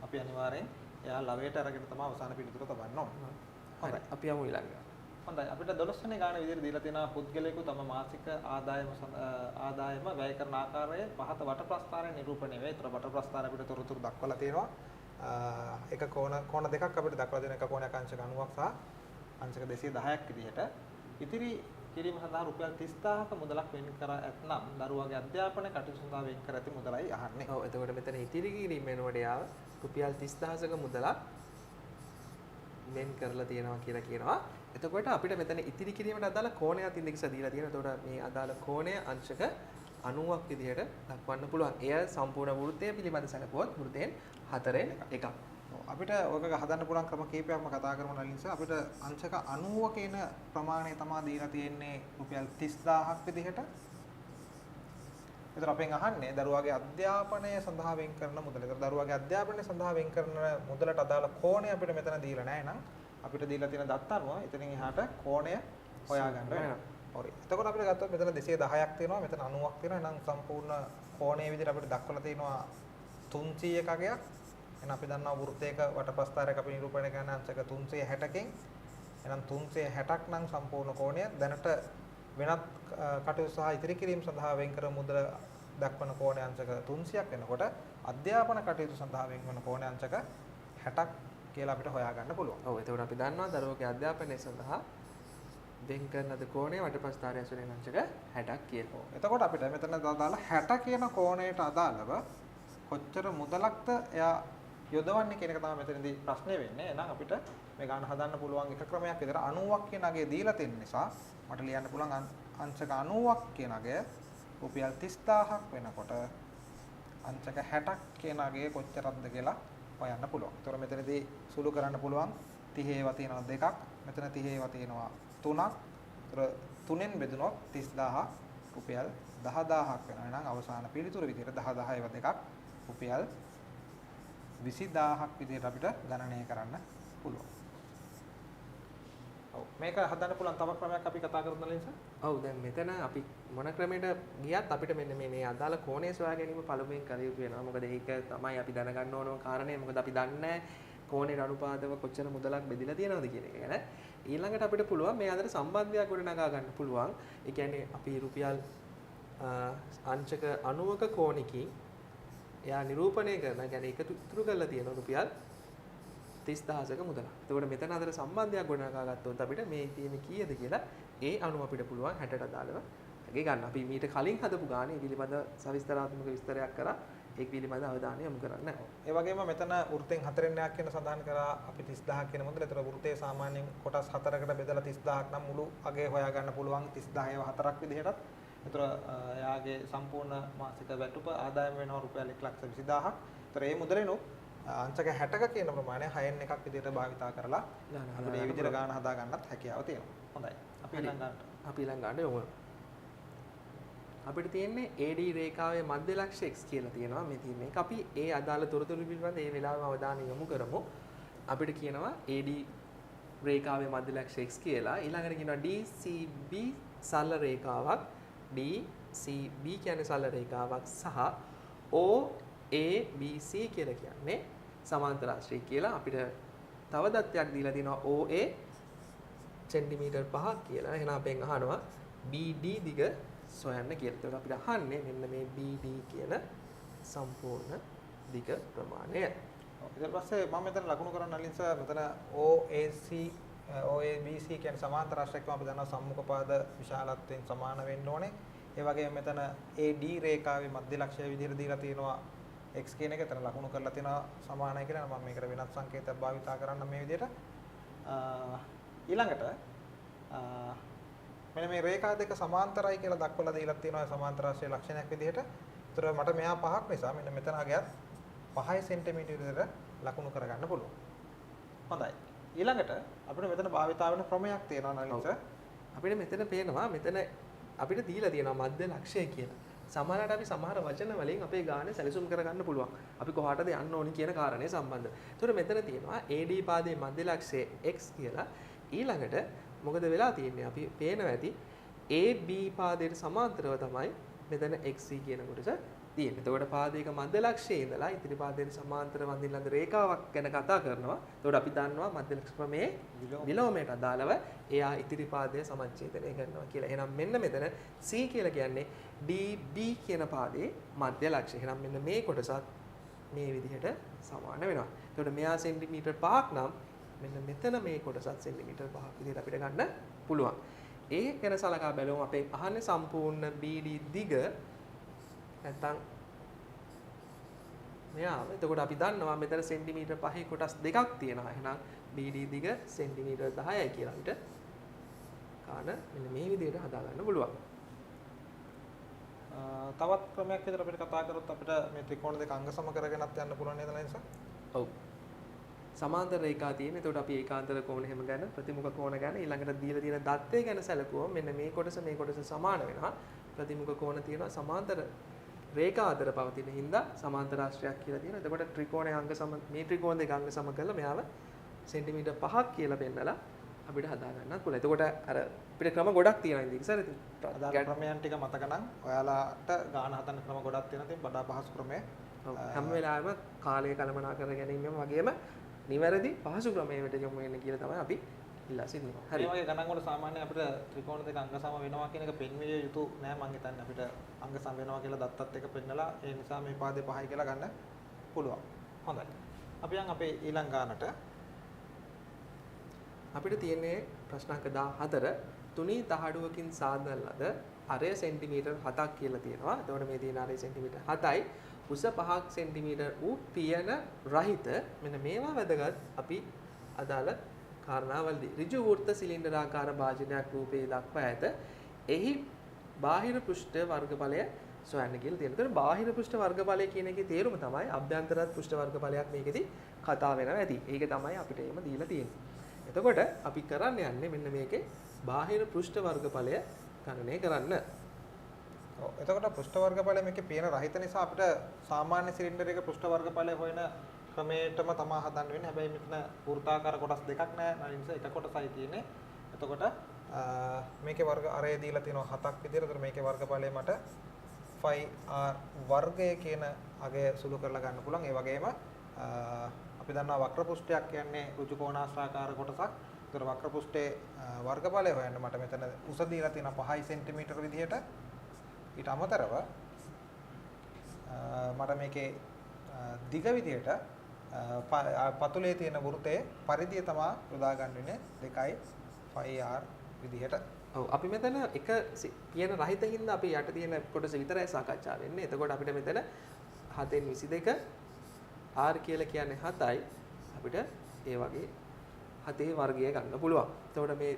අපි අනිවාර්යෙන් එයා ලවයට අරගෙන තමයි අවසාන පිළිතුර තබන්න ඕනේ. හොඳයි. අපි යමු ඊළඟට. හොඳයි, අපිට 12 වෙනි ගාන විදිහට දීලා තියෙනවා පුද්ගලයෙකු තම මාසික ආදායම වැය කරන ආකාරය පහත වට ප්‍රස්ථාරය නිරූපණය වේ. ඒතර වට ප්‍රස්ථාර අපිට තොරතුරු දක්වලා තියෙනවා. එක කෝණ දෙකක් අපිට දක්වලා තියෙන එක කෝණයක් අංශක 90ක් සහ අංශක 210ක් විදිහට. ඉතිරි කිරීම සඳහා රුපියල් 30000ක මුදලක් වෙන් කර ඇතනම් දරුවාගේ අධ්‍යාපන කටයුතු සඳහා වෙන් කර ඇති මුදලයි අහන්නේ. ඔව්, එතකොට මෙතන ඉතිරි කිරීම වෙනුවට යාව රුපියල් 30000ක මුදලක් වෙන් කරලා තියෙනවා කියලා කියනවා. එතකොට අපිට මෙතන ඉතිරි කිරීමට අදාළ කෝණයක් ඉන්දෙක්ස් දීලා තියෙනවා. එතකොට මේ අදාළ කෝණය අංශක 90ක් විදිහට දක්වන්න පුළුවන්. එය සම්පූර්ණ වෘත්තය පිළිබඳ සැලකුවොත් වෘත්තයෙන් 4න් 1ක්. අපිට ඔයක හදන්න පුළුවන් ක්‍රම කීපයක්ම කතා කරමු නලින් සර්. අපිට අංශක 90 කියන ප්‍රමාණය තමයි දීලා තියෙන්නේ රුපියල් 30000ක් විදිහට. ඒතර අපෙන් අහන්නේ දරුවාගේ අධ්‍යාපනය සඳහා වෙන් කරන මුදල. ඒතර දරුවාගේ අධ්‍යාපනය සඳහා වෙන් කරන මුදලට අදාළ කෝණය අපිට මෙතන දීලා නැහැ නං. අපිට දීලා තියෙන දත්ත අනුව එතනින් එහාට කෝණය හොයාගන්න වෙනවා. හරි. එතකොට අපිට ගත්තොත් මෙතන 210ක් තියෙනවා, මෙතන 90ක් තියෙනවා. එහෙනම් සම්පූර්ණ කෝණය විදිහට අපිට දක්වලා තියෙනවා 300ක අගයක්. එහෙනම් අපි දන්නවා වෘත්තයක වටපස්ථාරයක් අපි නිරූපණය කරන අංශක 360කින්. එහෙනම් 360ක් නම් සම්පූර්ණ කෝණය. දැනට වෙනත් කටයුතු සහ ඉතිරි කිරීම සඳහා වෙන් කර මුදල දක්වන කෝණය අංශක 300ක් වෙනකොට අධ්‍යාපන කටයුතු සඳහා වෙන් වන කෝණය අංශක 60ක් කියලා අපිට හොයාගන්න පුළුවන්. ඔව්, එතකොට අපි දන්නවා දරුවගේ අධ්‍යාපනය සඳහා වෙන් කරන ලද කෝණය වටපස්ථාරය ඇසුරෙන් අංශක 60ක් කියලා. එතකොට අපිට මෙතන අදාළ 60 කියන කෝණයට අදාළව කොච්චර මුදලක්ද එයා යොදවන්නේ කියන එක තමයි මෙතනදී ප්‍රශ්නේ වෙන්නේ. එහෙනම් අපිට මේ ගාන හදන්න පුළුවන් එක ක්‍රමයක් විතර 90ක් කියන අගය දීලා තියෙන නිසා මට ලියන්න පුළුවන් අංශක 90ක් කියන අගය රුපියල් 30000ක් වෙනකොට අංශක 60ක් කියන අගය කොච්චරක්ද කියලා හොයන්න පුළුවන්. ඒතර මෙතනදී සුළු කරන්න පුළුවන් 30 ඒවා තියෙනවා දෙකක්, මෙතන 30 ඒවා තියෙනවා තුනක්. ඒතර තුනෙන් බෙදුනොත් 30000 රුපියල් 10000ක් වෙනවා. එහෙනම් අවසාන පිළිතුර විදිහට 10000 ඒවා දෙකක් රුපියල් 20000ක් විදිහට අපිට ගණනය කරන්න පුළුවන්. ඔව්, මේක හදන්න පුළුවන් තව ක්‍රමයක් අපි කතා කරමු නලින් සර්. ඔව්, දැන් මෙතන අපි මොන ක්‍රමයකට ගියත් අපිට මෙන්න මේ අදාළ කෝණය සොයා ගැනීම පළමුවෙන් කළ යුතු වෙනවා. මොකද ඒක තමයි අපි දැනගන්න ඕනම කාරණේ. මොකද අපි දන්නේ නැහැ කෝණයට අනුපාතව කොච්චර මුදලක් බෙදලා තියෙනවද කියන එක ගැන. ඊළඟට අපිට පුළුවන් මේ අතර සම්බන්ධයක් ගොඩනගා ගන්න පුළුවන්. ඒ කියන්නේ අපි රුපියල් අංශක 90ක කෝණයකින් එයා නිරූපණය කරන, කියන්නේ එකතු ඉතුරු කරලා තියෙන රුපියල් 30000ක මුදලක්. එතකොට මෙතන අතර සම්බන්ධයක් ගොඩනගා ගත්තොත් අපිට මේ තියෙන්නේ කීයද කියලා ඒ අනුව අපිට පුළුවන් 60ට අදාළව අගේ ගන්න. අපි මීට කලින් හදපු ගානේ පිළිබඳ සවිස්තරාත්මක විස්තරයක් කරා. ඒක පිළිබඳ අවධානය යොමු කරන්න. ඒ වගේම මෙතන වෘත්තෙන් 4න් එකක් කියන සඳහන් කරා අපි 30000ක් කියන මුදල. ඒතර වෘත්තයේ සාමාන්‍යයෙන් කොටස් හතරකට බෙදලා 30000ක් නම් මුළු අගය හොයා ගන්න පුළුවන් 30000 ඒවා හතරක් විදිහටත්. ඒතර එයාගේ සම්පූර්ණ මාසික වැටුප ආදායම වෙනවා රුපියල් 1,20,000ක්. ඒතර මේ මුදලෙනුත් අංශක 60ක කියන ප්‍රමාණය 6න් එකක් විදිහට භාවිතා කරලා අපිට මේ විදිහට ගාන හදා ගන්නත් හැකියාව තියෙනවා. හොඳයි. අපි ඊළඟ ගානට. අපි ඊළඟ ගානට යමු. අපිට තියෙන්නේ AD රේඛාවේ මධ්‍ය ලක්ෂ්‍ය x කියලා තියෙනවා. මේ තියෙන එක අපි ඒ අදාළ තොරතුරු පිළිබඳ ඒ වෙලාවෙම අවධානය යොමු කරමු. අපිට කියනවා AD රේඛාවේ මධ්‍ය ලක්ෂ්‍ය x කියලා. ඊළඟට කියනවා DCB සරල රේඛාවක්, DCB කියන්නේ සරල රේඛාවක් සහ OABC කියලා කියන්නේ සමාන්තරාශ්‍රය කියලා. අපිට තව දත්තයක් දීලා තියෙනවා OA centimetre 5ක් කියලා. එහෙනම් අපෙන් අහනවා BD දිග සොයන්න කියලා. එතකොට අපිට අහන්නේ මෙන්න මේ BD කියන සම්පූර්ණ දිග ප්‍රමාණය. ඊට පස්සේ මම මෙතන ලකුණු කරන්න නලින් සර් මෙතන OAC OABC කියන්නේ සමාන්තරාශ්‍රයක්ම අපි දන්නවා සම්මුඛ පාද විශාලත්වයෙන් සමාන වෙන්න ඕනේ. ඒ වගේම මෙතන AD රේඛාවේ මධ්‍ය ලක්ෂ්‍යය විදිහට දීලා තියෙනවා x කියන එක. එතන ලකුණු කරලා තියෙනවා සමානයි කියලා. මම මේකට වෙනත් සංකේතයක් භාවිතා කරන්න මේ විදිහට. ඊළඟට මෙන්න මේ රේඛා දෙක සමාන්තරයි කියලා දක්වලා දීලා තියෙනවා සමාන්තරාශ්‍රය ලක්ෂණයක් විදිහට. ඒතර මට මෙහා පහක් නිසා මෙන්න මෙතන අගයත් 5 සෙන්ටිමීටර විතර ලකුණු කරගන්න පුළුවන්. හොඳයි. ඊළඟට අපිට මෙතන භාවිතා වෙන ක්‍රමයක් තියෙනවා නලින් සර්. අපිට මෙතන පේනවා මෙතන අපිට දීලා තියෙනවා මධ්‍ය ලක්ෂ්‍යය කියලා. සමහරවිට අපි සමහර වචන වලින් අපේ ගාන සැලසුම් කරගන්න පුළුවන්. අපි කොහාටද යන්න ඕනි කියන කාරණය සම්බන්ධ. ඒතකොට මෙතන තියෙනවා AD පාදයේ මධ්‍ය ලක්ෂ්‍යය x කියලා. ඊළඟට මොකද වෙලා තියෙන්නේ? අපි පේනවා ඇති AB පාදයට සමාන්තරව තමයි මෙතන XC කියන කොටස තියෙන්නේ. එතකොට පාදයක මධ්‍ය ලක්ෂයේ ඉඳලා ඉතිරි පාදයට සමාන්තර වඳින ලද රේඛාවක් ගැන කතා කරනවා. එතකොට අපි දන්නවා මධ්‍ය ලක්ෂ ක්‍රමයේ විලෝමයට අදාළව එයා ඉතිරි පාදය සමච්ඡේදනය කරනවා කියලා. එහෙනම් මෙන්න මෙතන C කියලා කියන්නේ DB කියන පාදයේ මධ්‍ය ලක්ෂය. එහෙනම් මෙන්න මේ කොටසත් මේ විදිහට සමාන වෙනවා. එතකොට මෙයා සෙන්ටිමීටර් 5ක් නම් මෙන්න මෙතන මේ කොටසත් සෙන්ටිමීටර් 5ක් විදිහට අපිට ගන්න පුළුවන්. ඒ ගැන සලකා බැලුවම අපේ අහන්නේ සම්පූර්ණ BD දිග නැත්තම් මෙයාව. එතකොට අපි දන්නවා මෙතන සෙන්ටිමීටර් 5 කොටස් දෙකක් තියෙනවා. එහෙනම් BD දිග සෙන්ටිමීටර් 10යි කියලා අපිට ගාන මෙන්න මේ විදිහට හදා ගන්න පුළුවන්. තවත් ක්‍රමයක් විදිහට අපිට කතා කරොත් අපිට මේ ත්‍රිකෝණ දෙක අංග සම කරගෙනත් යන්න පුළුවන් නේද ලයින්ස? ඔව්. සමාන්තර රේඛා තියෙන. එතකොට අපි ඒකාන්තර කෝණ එහෙම ගැන ප්‍රතිමුඛ කෝණ ගැන ඊළඟට දීලා තියෙන දත්තය ගැන සැලකුවම මෙන්න මේ කොටස සමාන වෙනවා. ප්‍රතිමුඛ කෝණ තියෙනවා සමාන්තර රේඛා අතර පවතින හින්දා සමාන්තරාශ්‍රයක් කියලා තියෙනවා. එතකොට ත්‍රිකෝණයේ අංග සම මේ ත්‍රිකෝණ දෙක අංග සම කරලා මෙයාව සෙන්ටිමීටර් 5ක් කියලා පෙන්නලා අපිට හදා ගන්නත් පුළුවන්. එතකොට අර අපිට ක්‍රම ගොඩක් තියෙනවා ඉතින් සර්. ඉතින් අදාළ ක්‍රමයන් ටික මතක නම් ඔයාලාට ගාන හදන්න ක්‍රම ගොඩක් තියෙනවා. ඉතින් වඩා පහසු ක්‍රමය හැම වෙලාවෙම කාලය කළමනාකර ගැනීමම වගේම නිවැරදි පහසු ක්‍රමයකට යොමු වෙන්න කියලා තමයි අපි ඉල්ලා සිටින්නේ. හරි. මේ වගේ ගණන් වල සාමාන්‍යයෙන් අපිට ත්‍රිකෝණ දෙක අංග සම වෙනවා කියන එක පෙන්විය යුතු නෑ මං හිතන්නේ. අපිට අංග සම වෙනවා කියලා දත්තත් එක පෙන්නලා ඒ නිසා මේ පාදේ 5යි කියලා ගන්න පුළුවන්. හොඳයි. අපි යන් අපේ ඊළඟ ගානට. අපිට තියෙන්නේ ප්‍රශ්න අංක 14 තුනී තහඩුවකින් සාදන ලද අරය සෙන්ටිමීටර් 7ක් කියලා තියෙනවා. එතකොට මේ තියෙන අරය සෙන්ටිමීටර් 7යි උස 5ක් සෙන්ටිමීටර් වූ පියන රහිත මෙන්න මේවා වැදගත් අපි අදාළ කාරණාවලදී ඍජු වෘත්ත සිලින්ඩරාකාර භාජනයක් රූපයේ දක්වා ඇත. එහි බාහිර පෘෂ්ඨ වර්ගඵලය සොයන්න කියලා තියෙනවා. එතකොට බාහිර පෘෂ්ඨ වර්ගඵලය කියන එකේ තේරුම තමයි අභ්‍යන්තරත් පෘෂ්ඨ වර්ගඵලයක් මේකෙදි කතා වෙනවා ඇති. ඒක තමයි අපිට එහෙම දීලා තියෙන්නේ. එතකොට අපි කරන්න යන්නේ මෙන්න මේකේ බාහිර පෘෂ්ඨ වර්ගඵලය ගණනය කරන්න. ඔව්. එතකොට පෘෂ්ඨ වර්ගඵලය මේකේ පියන රහිත නිසා අපිට සාමාන්‍ය සිලින්ඩර් එක පෘෂ්ඨ වර්ගඵලය හොයන ක්‍රමයටම තමා හදන්න වෙන්නේ. හැබැයි මෙතන වෘත්තාකාර කොටස් දෙකක් නෑ. ඒ නිසා එක කොටසයි තියෙන්නේ. එතකොට මේකේ වර්ග අරය දීලා තියෙනවා 7ක් විදිහට. එතකොට මේකේ වර්ගඵලය මට 5r වර්ගය කියන අගය සුළු කරලා ගන්න පුළුවන්. ඒ වගේම අපි දන්නවා වක්‍ර පෘෂ්ඨයක් කියන්නේ ඍජු කෝණාශ්‍රාකාර කොටසක්. එතකොට වක්‍ර පෘෂ්ඨයේ වර්ගඵලය හොයන්න මට මෙතන උස දීලා තියෙනවා 5 සෙන්ටිමීටර විදිහට. ඊට අමතරව මට මේකේ දිග විදිහට පතුලේ තියෙන වෘත්තයේ පරිධිය තමා යොදා ගන්න වෙන්නේ 2.5r විදිහට. ඔව් අපි මෙතන එක පියන රහිත හින්දා අපි යට තියෙන කොටස විතරයි සාකච්ඡා වෙන්නේ. එතකොට අපිට මෙතන 7න් 22 r කියලා කියන්නේ 7යි. අපිට ඒ වගේ 7 වර්ගය ගන්න පුළුවන්. එතකොට මේ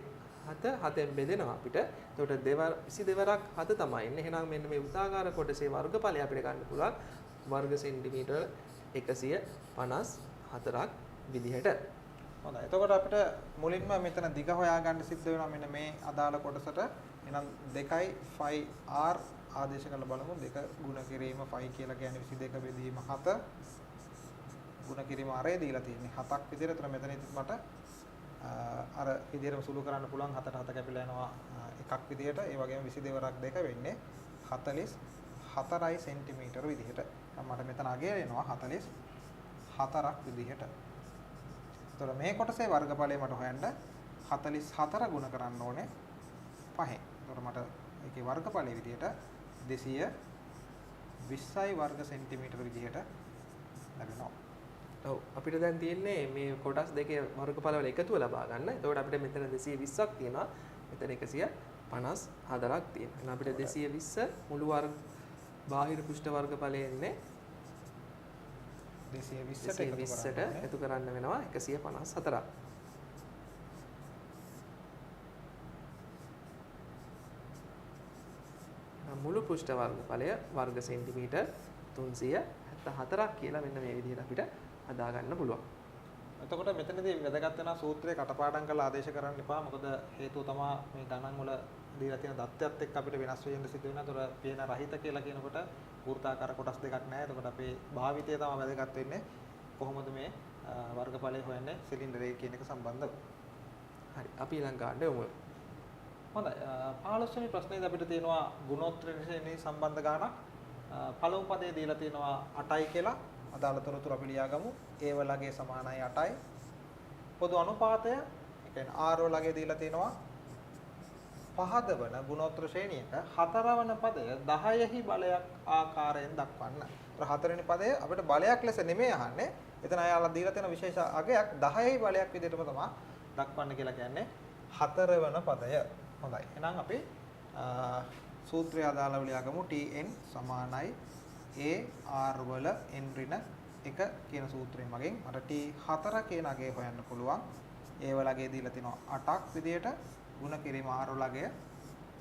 7 7ෙන් බෙදෙනවා අපිට. එතකොට 22 වරක් 7 තමයි එන්නේ. එහෙනම් මෙන්න මේ වෘත්තාකාර කොටසේ වර්ගඵලය අපිට ගන්න පුළුවන් වර්ග සෙන්ටිමීටර් 154ක් විදිහට. හොඳයි. එතකොට අපිට මුලින්ම මෙතන දිග හොයාගන්න සිද්ධ වෙනවා මෙන්න මේ අදාළ කොටසට. එහෙනම් 2.5r ආදේශ කරලා බලමු. 2 ගුණ කිරීම 5 කියලා කියන්නේ 22 බෙදීම 7 ගුණ කිරීම අරය දීලා තියෙන්නේ 7ක් විදිහට. එතන මෙතනදිත් මට අර විදිහටම සුළු කරන්න පුළුවන්. 7ට 7 කැපිලා යනවා එකක් විදිහට. ඒ වගේම 22 වරක් 2 වෙන්නේ 44 සෙන්ටිමීටර විදිහට. මට මෙතන අගය එනවා 44ක් විදිහට. එතකොට මේ කොටසේ වර්ගඵලය මට හොයන්න 44 ගුණ කරන්න ඕනේ 5ෙන්. එතකොට මට ඒකේ වර්ගඵලය විදිහට 220යි වර්ග සෙන්ටිමීටර විදිහට ලැබෙනවා. ඔව් අපිට දැන් තියෙන්නේ මේ කොටස් දෙකේ වර්ගඵලවල එකතුව ලබා ගන්න. එතකොට අපිට මෙතන 220ක් තියෙනවා. මෙතන 154ක් තියෙනවා. එහෙනම් අපිට 220 මුළු වර්ග බාහිර පෘෂ්ඨ වර්ගඵලය එන්නේ 220ට එකතු කරන්න වෙනවා 154ක්. මුළු පෘෂ්ඨ වර්ගඵලය වර්ග සෙන්ටිමීටර් 374ක් කියලා මෙන්න මේ විදිහට අපිට හදා ගන්න පුළුවන්. එතකොට මෙතනදී වැදගත් වෙන සූත්‍රය කටපාඩම් කරලා ආදේශ කරන්න එපා. මොකද හේතුව තමා මේ ගණන් වල දීලා තියෙන දත්තයත් එක්ක අපිට වෙනස් වෙන්න සිද්ධ වෙනවා. ඒතර පියන රහිත කියලා කියනකොට වෘත්තාකාර කොටස් දෙකක් නැහැ. එතකොට අපේ භාවිතය තමයි වැදගත් වෙන්නේ. කොහොමද මේ වර්ගඵලය හොයන්නේ සිලින්ඩරේ කියන එක සම්බන්ධව. හරි. අපි ඊළඟ ගානට යමු. හොඳයි. 15 වෙනි ප්‍රශ්නේදී අපිට තියෙනවා ගුණෝත්තර ශ්‍රේණිය සම්බන්ධ ගානක්. පළමු පදේ දීලා තියෙනවා 8යි කියලා. අදාළ තොරතුරු අපි ලියාගමු. A වලගේ සමානයි 8යි. පොදු අනුපාතය, ඒ කියන්නේ R වලගේ දීලා තියෙනවා පහදවන ගුණෝත්තර ශ්‍රේණියක හතරවන පදය 10හි බලයක් ආකාරයෙන් දක්වන්න. ඒතර හතරවෙනි පදය අපිට බලයක් ලෙස නෙමෙයි අහන්නේ. එතන අයාලා දීලා තියෙන විශේෂ අගයක් 10හි බලයක් විදිහටම තමයි දක්වන්න කියලා කියන්නේ හතරවන පදය. හොඳයි. එහෙනම් අපි සූත්‍රය අදාළව ලියාගමු. Tn සමානයි A R වල n ඍණ 1 කියන සූත්‍රය මගෙන් මට T4 කියන අගය හොයන්න පුළුවන්. A වලගේ දීලා තිනවා 8ක් විදියට ගුණ කිරීම R වලගේ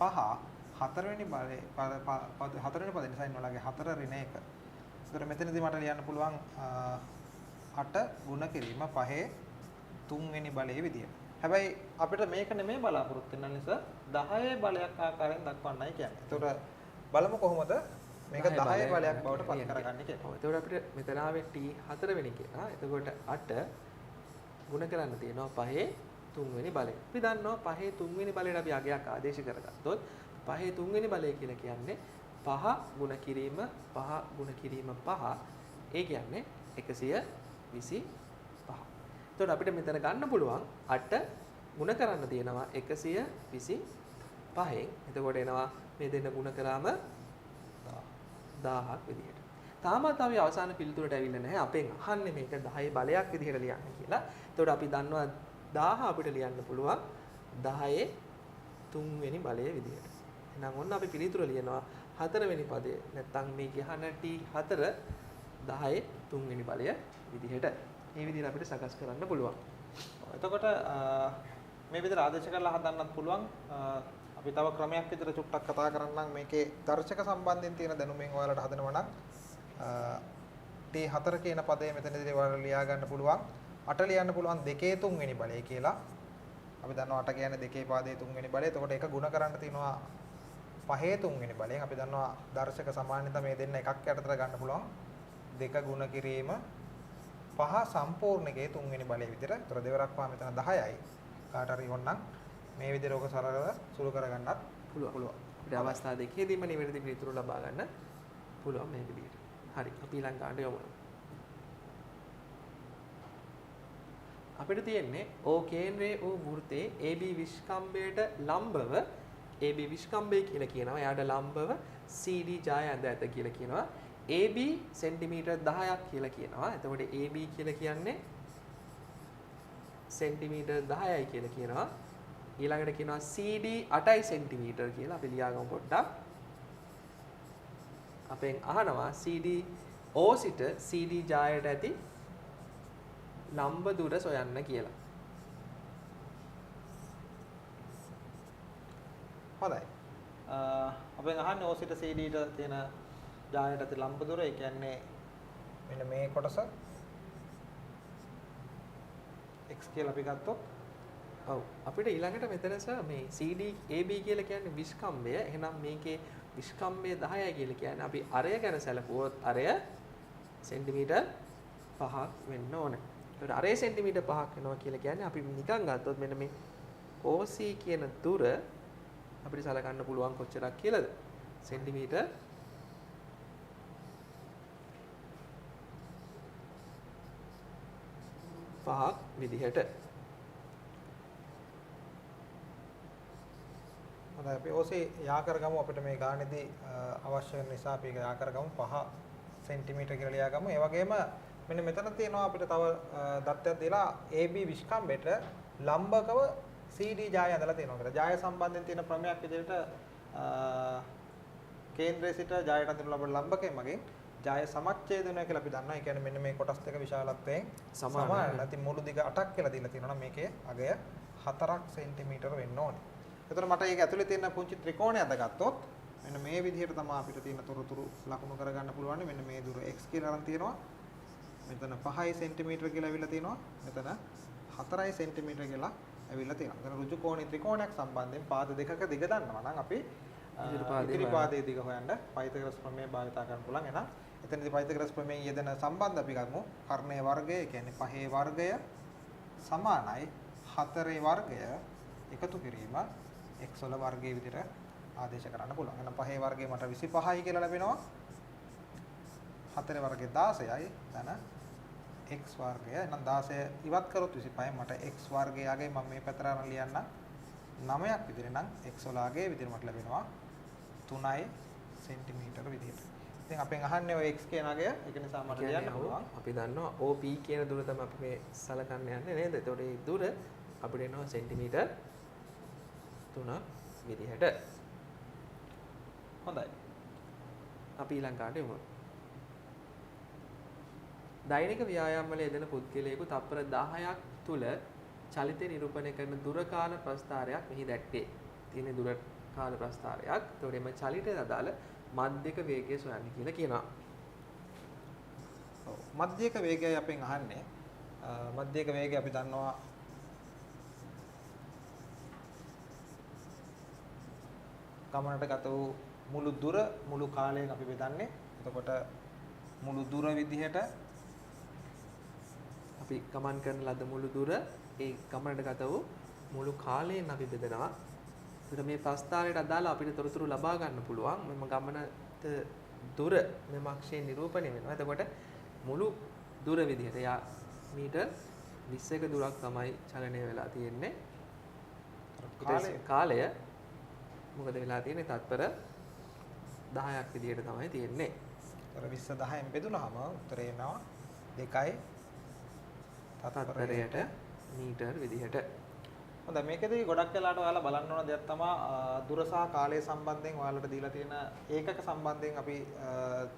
5 හතරවෙනි බලය හතරවෙනි පදේ නිසා n වලගේ 4 ඍණ 1. ඒතර මෙතනදී මට ලියන්න පුළුවන් 8 ගුණ කිරීම 5 තුන්වෙනි බලයේ විදියට. හැබැයි අපිට මේක නෙමෙයි බලාපොරොත්තු වෙන නිසා 10 බලයක් ආකාරයෙන් දක්වන්නයි කියන්නේ. ඒතකොට බලමු කොහොමද මේක 10 බලයක් බවට පත් කරගන්නේ කියලා. ඔව්, එතකොට අපිට මෙතන ආවේ T4 වෙනි කියලා. එතකොට 8 ගුණ කරන්න තියෙනවා 5 තුන්වෙනි බලය. අපි දන්නවා 5 තුන්වෙනි බලයට අපි අගයක් ආදේශ කරගත්තොත් 5 තුන්වෙනි බලය කියලා කියන්නේ 5 ගුණ කිරීම 5 ගුණ කිරීම 5. ඒ කියන්නේ 125. එතකොට අපිට මෙතන ගන්න පුළුවන් 8 ගුණ කරන්න තියෙනවා 125න්. එතකොට එනවා මේ දෙන්න ගුණ කරාම 1000ක් විදිහට. තාමත් අපි අවසාන පිළිතුරට ඇවිල්ලා නැහැ. අපෙන් අහන්නේ මේක 10 බලයක් විදිහට ලියන්න කියලා. එතකොට අපි දන්නවා 1000 අපිට ලියන්න පුළුවන් 10 තුන්වෙනි බලය විදිහට. එහෙනම් ඔන්න අපි පිළිතුර ලියනවා හතරවෙනි පදය. නැත්තම් මේ ගහන T4 10 තුන්වෙනි බලය විදිහට. මේ විදිහට අපිට සකස් කරන්න පුළුවන්. එතකොට මේ විදිහට ආදේශ කරලා හදන්නත් පුළුවන්. අපි තව ක්‍රමයක් විතර චුට්ටක් කතා කරන්නම්. මේකේ දර්ශක සම්බන්ධයෙන් තියෙන දැනුමෙන් ඔයාලට හදනවා නම් T4 කියන පදය මෙතනදී ඔයාලට ලියා ගන්න පුළුවන්. 8 ලියන්න පුළුවන් 2 තුන්වෙනි බලය කියලා. අපි දන්නවා 8 කියන්නේ 2 පාදයේ තුන්වෙනි බලය. එතකොට එක ගුණ කරන්න තියෙනවා 5 තුන්වෙනි බලයෙන්. අපි දන්නවා දර්ශක සමානතා මේ දෙන්න එකක් යටතට ගන්න පුළුවන්. 2 ගුණ කිරීම 5 සම්පූර්ණකයේ තුන්වෙනි බලය විදිහට. ඒතර දෙවරක් පහ මෙතන 10යි. කාට හරි ඕනනම් මේ විදිහට ඔක සරලව සුළු කරගන්නත් පුළුවන්. අපිට අවස්ථා දෙකේදීම නිවැරදි පිළිතුරු ලබා ගන්න පුළුවන් මේ විදිහට. හරි, අපි ඊළඟ ගානට යමු. අපිට තියෙන්නේ O කේන්ද්‍රයේ වූ වෘත්තයේ AB විෂ්කම්භයට ලම්බව AB විෂ්කම්භය කියලා කියනවා. එයාට ලම්බව CD ජාය ඇඳ ඇත කියලා කියනවා. AB centimetre 10ක් කියලා කියනවා. එතකොට AB කියලා කියන්නේ සෙන්ටිමීටර් 10යි කියලා කියනවා. ඊළඟට කියනවා CD 8යි සෙන්ටිමීටර් කියලා. අපි ලියාගමු පොඩ්ඩක්. අපෙන් අහනවා CD O සිට CD ජායට ඇති ලම්බ දුර සොයන්න කියලා. හොඳයි. අපෙන් අහන්නේ O සිට CD ට තියෙන ජායට ඇති ලම්බ දුර. ඒ කියන්නේ මෙන්න මේ කොටස x කියලා අපි ගත්තොත්. ඔව්, අපිට ඊළඟට මෙතන සර් මේ CD AB කියලා කියන්නේ විෂ්කම්භය. එහෙනම් මේකේ විෂ්කම්භය 10යි කියලා කියන්නේ අපි අරය ගැන සැලකුවොත් අරය සෙන්ටිමීටර් 5ක් වෙන්න ඕනේ. ඒතකොට අරය සෙන්ටිමීටර් 5ක් වෙනවා කියලා කියන්නේ අපි නිකන් ගත්තොත් මෙන්න මේ OC කියන දුර අපිට සලකන්න පුළුවන් කොච්චරක් කියලාද? සෙන්ටිමීටර් 5ක් විදිහට. හොඳයි, අපි OC යා කරගමු. අපිට මේ ගානේදී අවශ්‍ය වෙන නිසා අපි ඒක යා කරගමු. 5 සෙන්ටිමීටර් කියලා ලියාගමු. ඒ වගේම මෙන්න මෙතන තියෙනවා අපිට තව දත්තයක් දීලා AB විෂ්කම්භයට ලම්බකව CD ජාය ඇඳලා තියෙනවා කියලා. ජාය සම්බන්ධයෙන් තියෙන ප්‍රමේයක් විදිහට කේන්ද්‍රයේ සිට ජායට අඳින ලබන ලම්බකය මගින් ජාය සමච්ඡේද වෙනවා කියලා අපි දන්නවා. ඒ කියන්නේ මෙන්න මේ කොටස් දෙක විශාලත්වයෙන් සමානයි. ඉතින් මුළු දිග 8ක් කියලා දීලා තියෙනවා නම් මේකේ අගය 4ක් සෙන්ටිමීටර වෙන්න ඕනේ. එතකොට මට ඒක ඇතුලේ තියෙන පුංචි ත්‍රිකෝණය අදගත්තොත් මෙන්න මේ විදිහට තමයි අපිට තියෙන තොරතුරු ලකුණු කරගන්න පුළුවන්. මෙන්න මේ දුර x කියලා අරන් තියෙනවා. මෙතන 5 සෙන්ටිමීටර කියලා ඇවිල්ලා තියෙනවා. මෙතන 4 සෙන්ටිමීටර කියලා ඇවිල්ලා තියෙනවා. මෙතන ඍජු කෝණී ත්‍රිකෝණයක් සම්බන්ධයෙන් පාද දෙකක දිග දන්නවා නම් අපි ඉතිරි පාදයේ දිග හොයන්න පයිතගරස් ප්‍රමේය භාවිතා කරන්න පුළුවන්. එහෙනම් එතනදී පයිතගරස් ප්‍රමේයයෙන් යෙදෙන සම්බන්ධ අපි ගමු. කර්ණයේ වර්ගය, ඒ කියන්නේ 5 වර්ගය සමානයි 4 වර්ගය එකතු කිරීම x වල වර්ගයේ විදිහට ආදේශ කරන්න පුළුවන්. එහෙනම් 5 වර්ගය මට 25යි කියලා ලැබෙනවා. 4 වර්ගය 16යි ධන x වර්ගය. එහෙනම් 16 ඉවත් කරොත් 25 මට x වර්ගය අගය මම මේ පැත්තට අරන් ලියන්න 9ක් විදිහට නම් x වල අගය විදිහට මට ලැබෙනවා 3 සෙන්ටිමීටර විදිහට. ඉතින් අපෙන් අහන්නේ ඔය x කියන අගය. ඒක නිසා මට ලියන්න පුළුවන්. අපි දන්නවා OP කියන දුර තමයි අපි මේ සලකන්න යන්නේ නේද? එතකොට මේ දුර අපිට එනවා සෙන්ටිමීටර් 3 විදිහට. හොඳයි. අපි ඊළඟට යමු. දෛනික ව්‍යායාම වල යෙදෙන පුද්ගලයෙකු තප්පර 10ක් තුල චලිතය නිරූපණය කරන දුර කාල ප්‍රස්ථාරයක් මෙහි දැක්වේ. තියෙන දුර කාල ප්‍රස්ථාරයක්. එතකොට එම චලිතයට අදාළ මධ්‍යක වේගය සොයන්න කියලා කියනවා. ඔව්, මධ්‍යක වේගයයි අපෙන් අහන්නේ. මධ්‍යක වේගය අපි දන්නවා ගමනට ගත වූ මුළු දුර මුළු කාලයෙන් අපි බෙදන්නේ. එතකොට මුළු දුර විදිහට අපි ගමන් කරන ලද මුළු දුර ඒ ගමනට ගත වූ මුළු කාලයෙන් අපි බෙදනවා. ඒතර මේ ප්‍රස්ථාරයට අදාළ අපිට තොරතුරු ලබා ගන්න පුළුවන්. මෙම ගමනට දුර මෙම අක්ෂයෙන් නිරූපණය වෙනවා. එතකොට මුළු දුර විදිහට යා මීටර් 20ක දුරක් තමයි චලනය වෙලා තියෙන්නේ. කාලය මොකද වෙලා තියෙන්නේ? තත්පර 10ක් විදිහට තමයි තියෙන්නේ. ඒතර 20 10න් බෙදුනහම උත්තරේ එනවා 2 තත්පරයට මීටර් විදිහට. හොඳයි, මේකෙදී ගොඩක් වෙලාට ඔයාලා බලන්න ඕන දෙයක් තමයි දුර සහ කාලය සම්බන්ධයෙන් ඔයාලට දීලා තියෙන ඒකක සම්බන්ධයෙන් අපි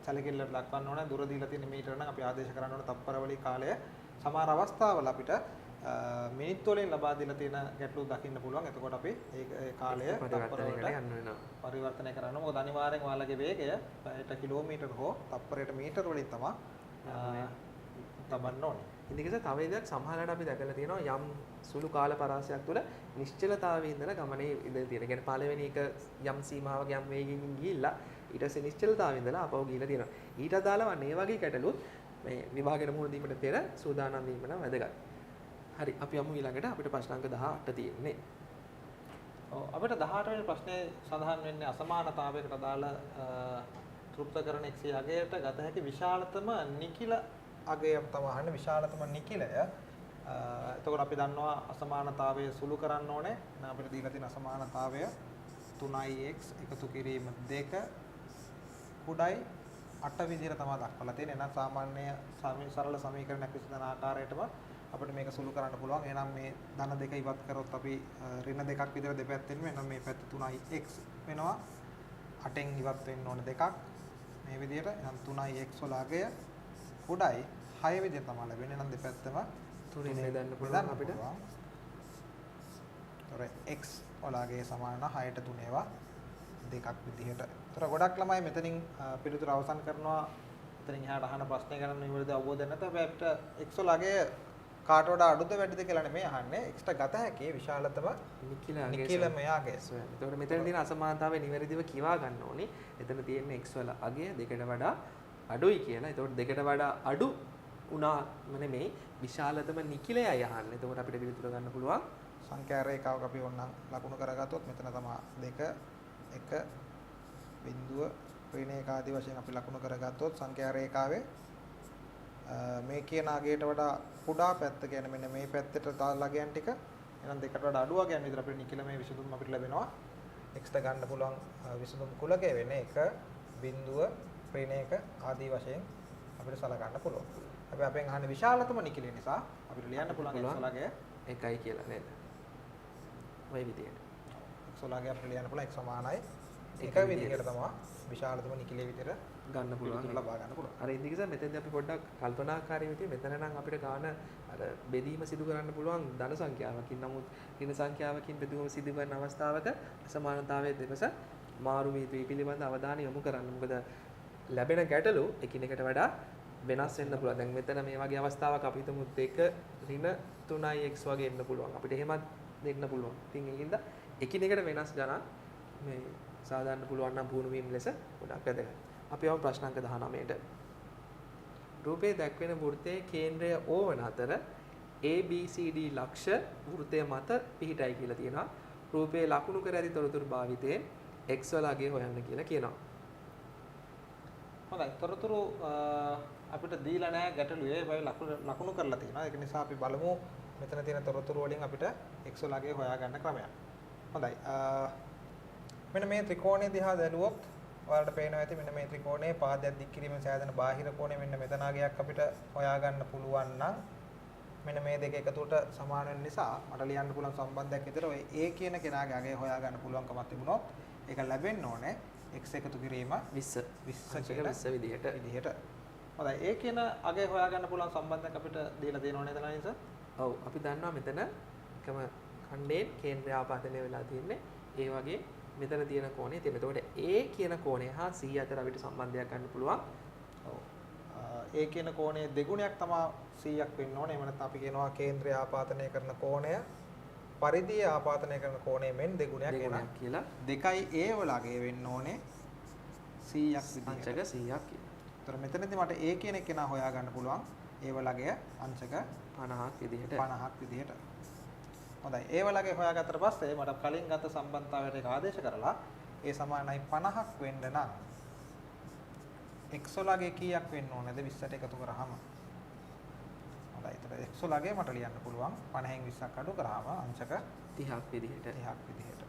සැලකිල්ලට දක්වන්න ඕන. දුර දීලා තියෙන මීටර නම් අපි ආදේශ කරන්න ඕන තත්පර වලින් කාලය. සමහර අවස්ථාවල අපිට මිනිත්තු වලින් ලබා දීලා තියෙන ගැටලු දකින්න පුළුවන්. එතකොට අපි ඒ කාලය තත්පර වලට යන්න වෙනවා. පරිවර්තනය කරන්න. මොකද අනිවාර්යෙන් ඔයාලගේ වේගය පැයට කිලෝමීටර හෝ තත්පරයට මීටර වලින් තමයි තබන්න ඕනේ. ඉතින් ඒක තව දෙයක් සමහරවිට අපි දැකලා තියෙනවා යම් සුළු කාල පරාසයක් තුළ නිශ්චලතාවයේ ඉඳලා ගමනේ ඉඳලා තියෙන. ඒ කියන්නේ පළවෙනි එක යම් සීමාවක යම් වේගයකින් ගිහිල්ලා ඊට පස්සේ නිශ්චලතාවයේ ඉඳලා ආපහු ගිහිල්ලා තියෙනවා. ඊට අදාළව අන්න ඒ වගේ ගැටලුත් මේ විභාගයට මුහුණ දීමට පෙර සූදානම් වීම නම් වැදගත්. හරි, අපි යමු ඊළඟට. අපිට ප්‍රශ්න අංක 18 තියෙන්නේ. ඔව්, අපිට 18 වෙනි ප්‍රශ්නේ සඳහන් වෙන්නේ අසමානතාවයකට අදාළ තෘප්ත කරන x අගයට ගත හැකි විශාලතම නිඛිල අගය තමයි අහන්නේ. විශාලතම නිඛිලය. එතකොට අපි දන්නවා අසමානතාවය සුළු කරන්න ඕනේ. එහෙනම් අපිට දීලා තියෙන අසමානතාවය 3x එකතු කිරීම 2 කුඩයි 8 විදිහට තමයි දක්වලා තියෙන්නේ. එහෙනම් සාමාන්‍ය සරල සමීකරණයක් විසඳන ආකාරයටම අපිට මේක සුළු කරන්න පුළුවන්. එහෙනම් මේ ධන දෙක ඉවත් කරොත් අපි ඍණ දෙකක් විතර දෙපැත්තෙන්ම, එහෙනම් මේ පැත්ත 3x වෙනවා. 8න් ඉවත් වෙන්න ඕන දෙකක් මේ විදිහට. එහෙනම් 3x වල අගය කුඩයි 6 විදිහට තමයි ලැබෙන්නේ. එහෙනම් දෙපැත්තම 3න් බෙදන්න පුළුවන් අපිට. ඒතර x වල අගය සමාන 6ට 3 ඒවා දෙකක් විදිහට. ඒතර ගොඩක් ළමයි මෙතනින් පිළිතුර අවසන් කරනවා. එතනින් එහාට අහන ප්‍රශ්න ගැන නිවැරදි අවබෝධයක් නැත. හැබැයි අපිට x වල අගය කාට වඩා අඩුද වැඩිද කියලා නෙමෙයි අහන්නේ. x ට ගත හැකි විශාලතම නිඛිලමය අගය. එතකොට මෙතන තියෙන අසමානතාවය නිවැරදිව කිවා ගන්න ඕනේ. එතන තියෙන x වල අගය දෙකට වඩා අඩුයි කියලා. එතකොට දෙකට වඩා අඩු වුණාම නෙමෙයි විශාලතම නිඛිලයයි අහන්නේ. එතකොට අපිට පිළිතුර ගන්න පුළුවන්. සංඛ්‍යා රේඛාවක අපි ඕනනම් ලකුණු කරගත්තොත් මෙතන තමයි 2 1 බිඳුව ඍණ එක ආදී වශයෙන් අපි ලකුණු කරගත්තොත් සංඛ්‍යා රේඛාවේ මේ කියන අගයට වඩා කුඩා පැත්ත කියන්නේ මෙන්න මේ පැත්තට දාලා අගයන් ටික, එහෙනම් දෙකට වඩා අඩු අගයන් විතර අපිට නිඛිලමය විසඳුම් අපිට ලැබෙනවා. x ට ගන්න පුළුවන් විසඳුම් කුලකය වෙන්නේ 1 බිඳුව ඍණ එක ආදී වශයෙන් අපිට සලකන්න පුළුවන්. හැබැයි අපෙන් අහන්නේ විශාලතම නිඛිලය නිසා අපිට ලියන්න පුළුවන් x වල අගය 1යි කියලා නේද? ඔය විදියට. x වල අගය අපිට ලියන්න පුළුවන් x සමානයි 1 විදියට තමයි විශාලතම නිඛිලය විදියට ගන්න පුළුවන්, ලබා ගන්න පුළුවන්. අර ඉන්දිකස මෙතෙන්දී අපි පොඩ්ඩක් කල්පනාකාරී විදියට මෙතන නම් අපිට ගාන අර බෙදීම සිදු කරන්න පුළුවන් ධන සංඛ්‍යාවකින්. නමුත් ඍණ සංඛ්‍යාවකින් බෙදුවම සිදු කරන අවස්ථාවක අසමානතාවයේ දෙපස මාරු විය යුතුයි පිළිබඳ අවධානය යොමු කරන්න. මොකද ලැබෙන ගැටලු එකිනෙකට වඩා වෙනස් වෙන්න පුළුවන්. දැන් මෙතන මේ වගේ අවස්ථාවක් අපි හිතමු 2 ඍණ 3x වගේ එන්න පුළුවන්. අපිට එහෙමත් දෙන්න පුළුවන්. ඉතින් ඒකින්ද එකිනෙකට වෙනස් ගණන් මේ සාදාන්න පුළුවන් නම් පුහුණු වීම ලෙස ගොඩක් වැදගත්. අපි යමු ප්‍රශ්න අංක 19ට. රූපයේ දැක්වෙන වෘත්තයේ කේන්ද්‍රය O වන අතර ABCD ලක්ෂ වෘත්තය මත පිහිටයි කියලා තියෙනවා. රූපයේ ලකුණු කර ඇති තොරතුරු භාවිතයෙන් x වල අගය හොයන්න කියලා කියනවා. හොඳයි. තොරතුරු අපිට දීලා නැහැ ගැටලුවේ. ඒ වගේ ලකුණු කරලා තියෙනවා. ඒක නිසා අපි බලමු මෙතන තියෙන තොරතුරු වලින් අපිට x වල අගය හොයාගන්න ක්‍රමයක්. හොඳයි. මෙන්න මේ ත්‍රිකෝණය දිහා බැලුවොත් ඔයාලට පේනවා ඇති මෙන්න මේ ත්‍රිකෝණයේ පාදයක් දික් කිරීමෙන් සෑදෙන බාහිර කෝණය මෙන්න මෙතන අගයක් අපිට හොයාගන්න පුළුවන් නම් මෙන්න මේ දෙක එකතුවට සමාන වෙන නිසා මට ලියන්න පුළුවන් සම්බන්ධයක් විතර ඔය A කියන කෙනාගේ අගය හොයාගන්න පුළුවන්කමක් තිබුණොත් ඒක ලැබෙන්න ඕනේ x එකතු කිරීම 20 20 විදිහට. හොඳයි. A කියන අගය හොයාගන්න පුළුවන් සම්බන්ධයක් අපිට දීලා තියෙනව නේද නයිස? ඔව්. අපි දන්නවා මෙතන එකම ඛණ්ඩයෙන් කේන්ද්‍රය ආපාතනය වෙලා තියෙන්නේ. ඒ වගේ මෙතන තියෙන කෝණය තියෙන. එතකොට A කියන කෝණය හා C අතර අපිට සම්බන්ධයක් ගන්න පුළුවන්. ඔව්. A කියන කෝණයේ දෙගුණයක් තමයි 100ක් වෙන්න ඕනේ. එහෙම නැත්නම් අපි කියනවා කේන්ද්‍රය ආපාතනය කරන කෝණය පරිධිය ආපාතනය කරන කෝණය මෙන් දෙගුණයක් එනවා කියලා. 2යි A වල අගය වෙන්න ඕනේ 100ක් විදිහට. අංශක 100ක් කියලා. ඒතර මෙතනදී මට A කියන එක නා හොයා ගන්න පුළුවන්. A වල අගය අංශක 50ක් විදිහට. 50ක් විදිහට. හොඳයි. A වල අගය හොයාගත්තට පස්සේ මට කලින් ගත්ත සම්බන්ධතාවයට ඒක ආදේශ කරලා A සමානයි 50ක් වෙන්න නම් x වල අගය කීයක් වෙන්න ඕනේද 20ට එකතු කරාම? හොඳයි. ඒතර x වල අගය මට ලියන්න පුළුවන් 50න් 20ක් අඩු කරාම අංශක 30ක් විදිහට. 30ක් විදිහට.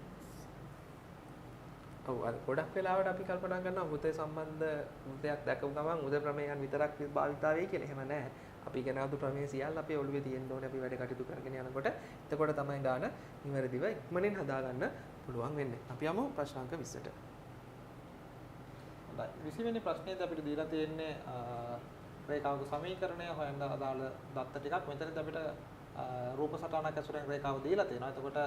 ඔව්, අර ගොඩක් වෙලාවට අපි කල්පනා කරනවා වෘතය සම්බන්ධ වෘතයක් දැකපු ගමන් උද ප්‍රමේයන් විතරක් භාවිතා වෙයි කියලා. එහෙම නෑ. අපි ඉගෙන ගත්තු ප්‍රමේය සියල්ල අපේ ඔළුවේ තියෙන්න ඕනේ අපි වැඩ කටයුතු කරගෙන යනකොට. එතකොට තමයි ගාන නිවැරදිව ඉක්මනින් හදාගන්න පුළුවන් වෙන්නේ. අපි යමු ප්‍රශ්න අංක 20ට. හොඳයි. 20 වෙනි ප්‍රශ්නයේදී අපිට දීලා තියෙන්නේ රේඛාවක සමීකරණය හොයන්න අදාළ දත්ත ටිකක්. මෙතනදී අපිට රූප සටහනක් ඇසුරෙන් රේඛාව දීලා තියෙනවා. එතකොට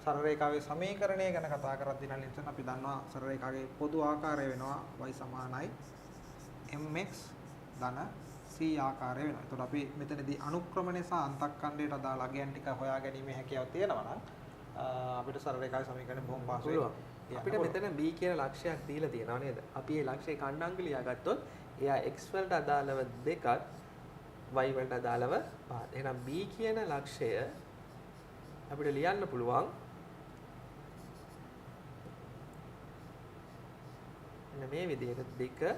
සරල රේඛාවේ සමීකරණය ගැන කතා කරද්දී නම් ලින්සන් අපි දන්නවා සරල රේඛාවේ පොදු ආකාරය වෙනවා y සමානයි mx ධන c ආකාරය වෙනවා. එතකොට අපි මෙතනදී අනුක්‍රමණය සහ අන්තක්ඛණ්ඩයට අදාළ අගයන් ටික හොයා ගැනීමේ හැකියාව තියෙනවා නම් අපිට සරල රේඛාවේ සමීකරණය බොහොම පහසුවෙන් අපිට මෙතන b කියන ලක්ෂයක් දීලා තියෙනවා නේද? අපි මේ ලක්ෂයේ කණ්ඩායම් ලියාගත්තොත් එයා x වලට අදාළව 2ක් y වලට අදාළව 5. එහෙනම් b කියන ලක්ෂය අපිට ලියන්න පුළුවන් මෙන්න මේ විදිහට 2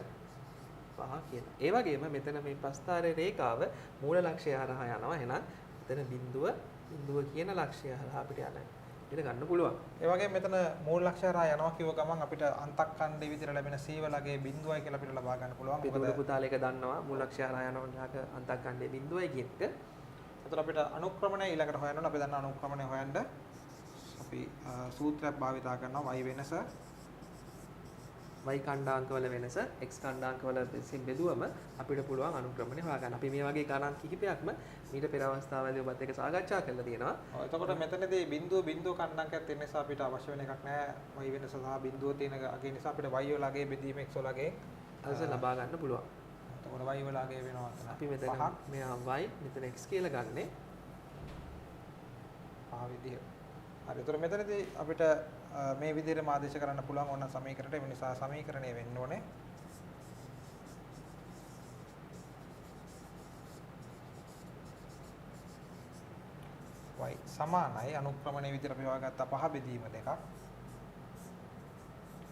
5 කියලා. ඒ වගේම මෙතන මේ ප්‍රස්ථාරයේ රේඛාව මූල ලක්ෂය හරහා යනවා. එහෙනම් මෙතන බිඳුව බිඳුව කියන ලක්ෂය හරහා අපිට යන ඉතින් ගන්න පුළුවන්. ඒ වගේම මෙතන මූල ලක්ෂය හරහා යනවා කිව්ව ගමන් අපිට අන්තක්ඛණ්ඩේ විදිහට ලැබෙන c වලගේ බිඳුවයි කියලා අපිට ලබා ගන්න පුළුවන්. මොකද පුතාලා එක දන්නවා මූල ලක්ෂය හරහා යනවා අන්තක්ඛණ්ඩේ බිඳුවයි කියන එක. එතකොට අපිට අනුක්‍රමණය ඊළඟට හොයන්න ඕන. අපි දන්න අනුක්‍රමණය හොයන්න අපි සූත්‍රයක් භාවිතා කරනවා y වෙනස y කණ්ඩාංකවල වෙනස x කණ්ඩාංකවල වෙනසින් බෙදුවම අපිට පුළුවන් අනුක්‍රමණය හොයාගන්න. අපි මේ වගේ ගණන් කිහිපයක්ම මීට පෙර අවස්ථාවලදී ඔබත් එක්ක සාකච්ඡා කරලා තියෙනවා. ඔව්, එතකොට මෙතනදී බිඳුව බිඳුව කණ්ඩාංකයක් තියෙන නිසා අපිට අවශ්‍ය වෙන එකක් නෑ. y වෙනස සහ බිඳුව තියෙන අගේ නිසා අපිට y වල අගේ බෙදීම x වල අගේ අස ලබා ගන්න පුළුවන්. එතකොට y වල අගේ වෙනවා අතන. අපි මෙතන මෙයා y මෙතන x කියලා ගන්නෙ පහ විදිහට. හරි. එතකොට මෙතනදී අපිට මේ විදිහටම ආදේශ කරන්න පුළුවන් ඕන සමීකරණයට. ඒ නිසා සමීකරණය වෙන්න ඕනේ y සමානයි අනුක්‍රමණය විදිහට අපි හොයාගත්තා පහ බෙදීම දෙකක්.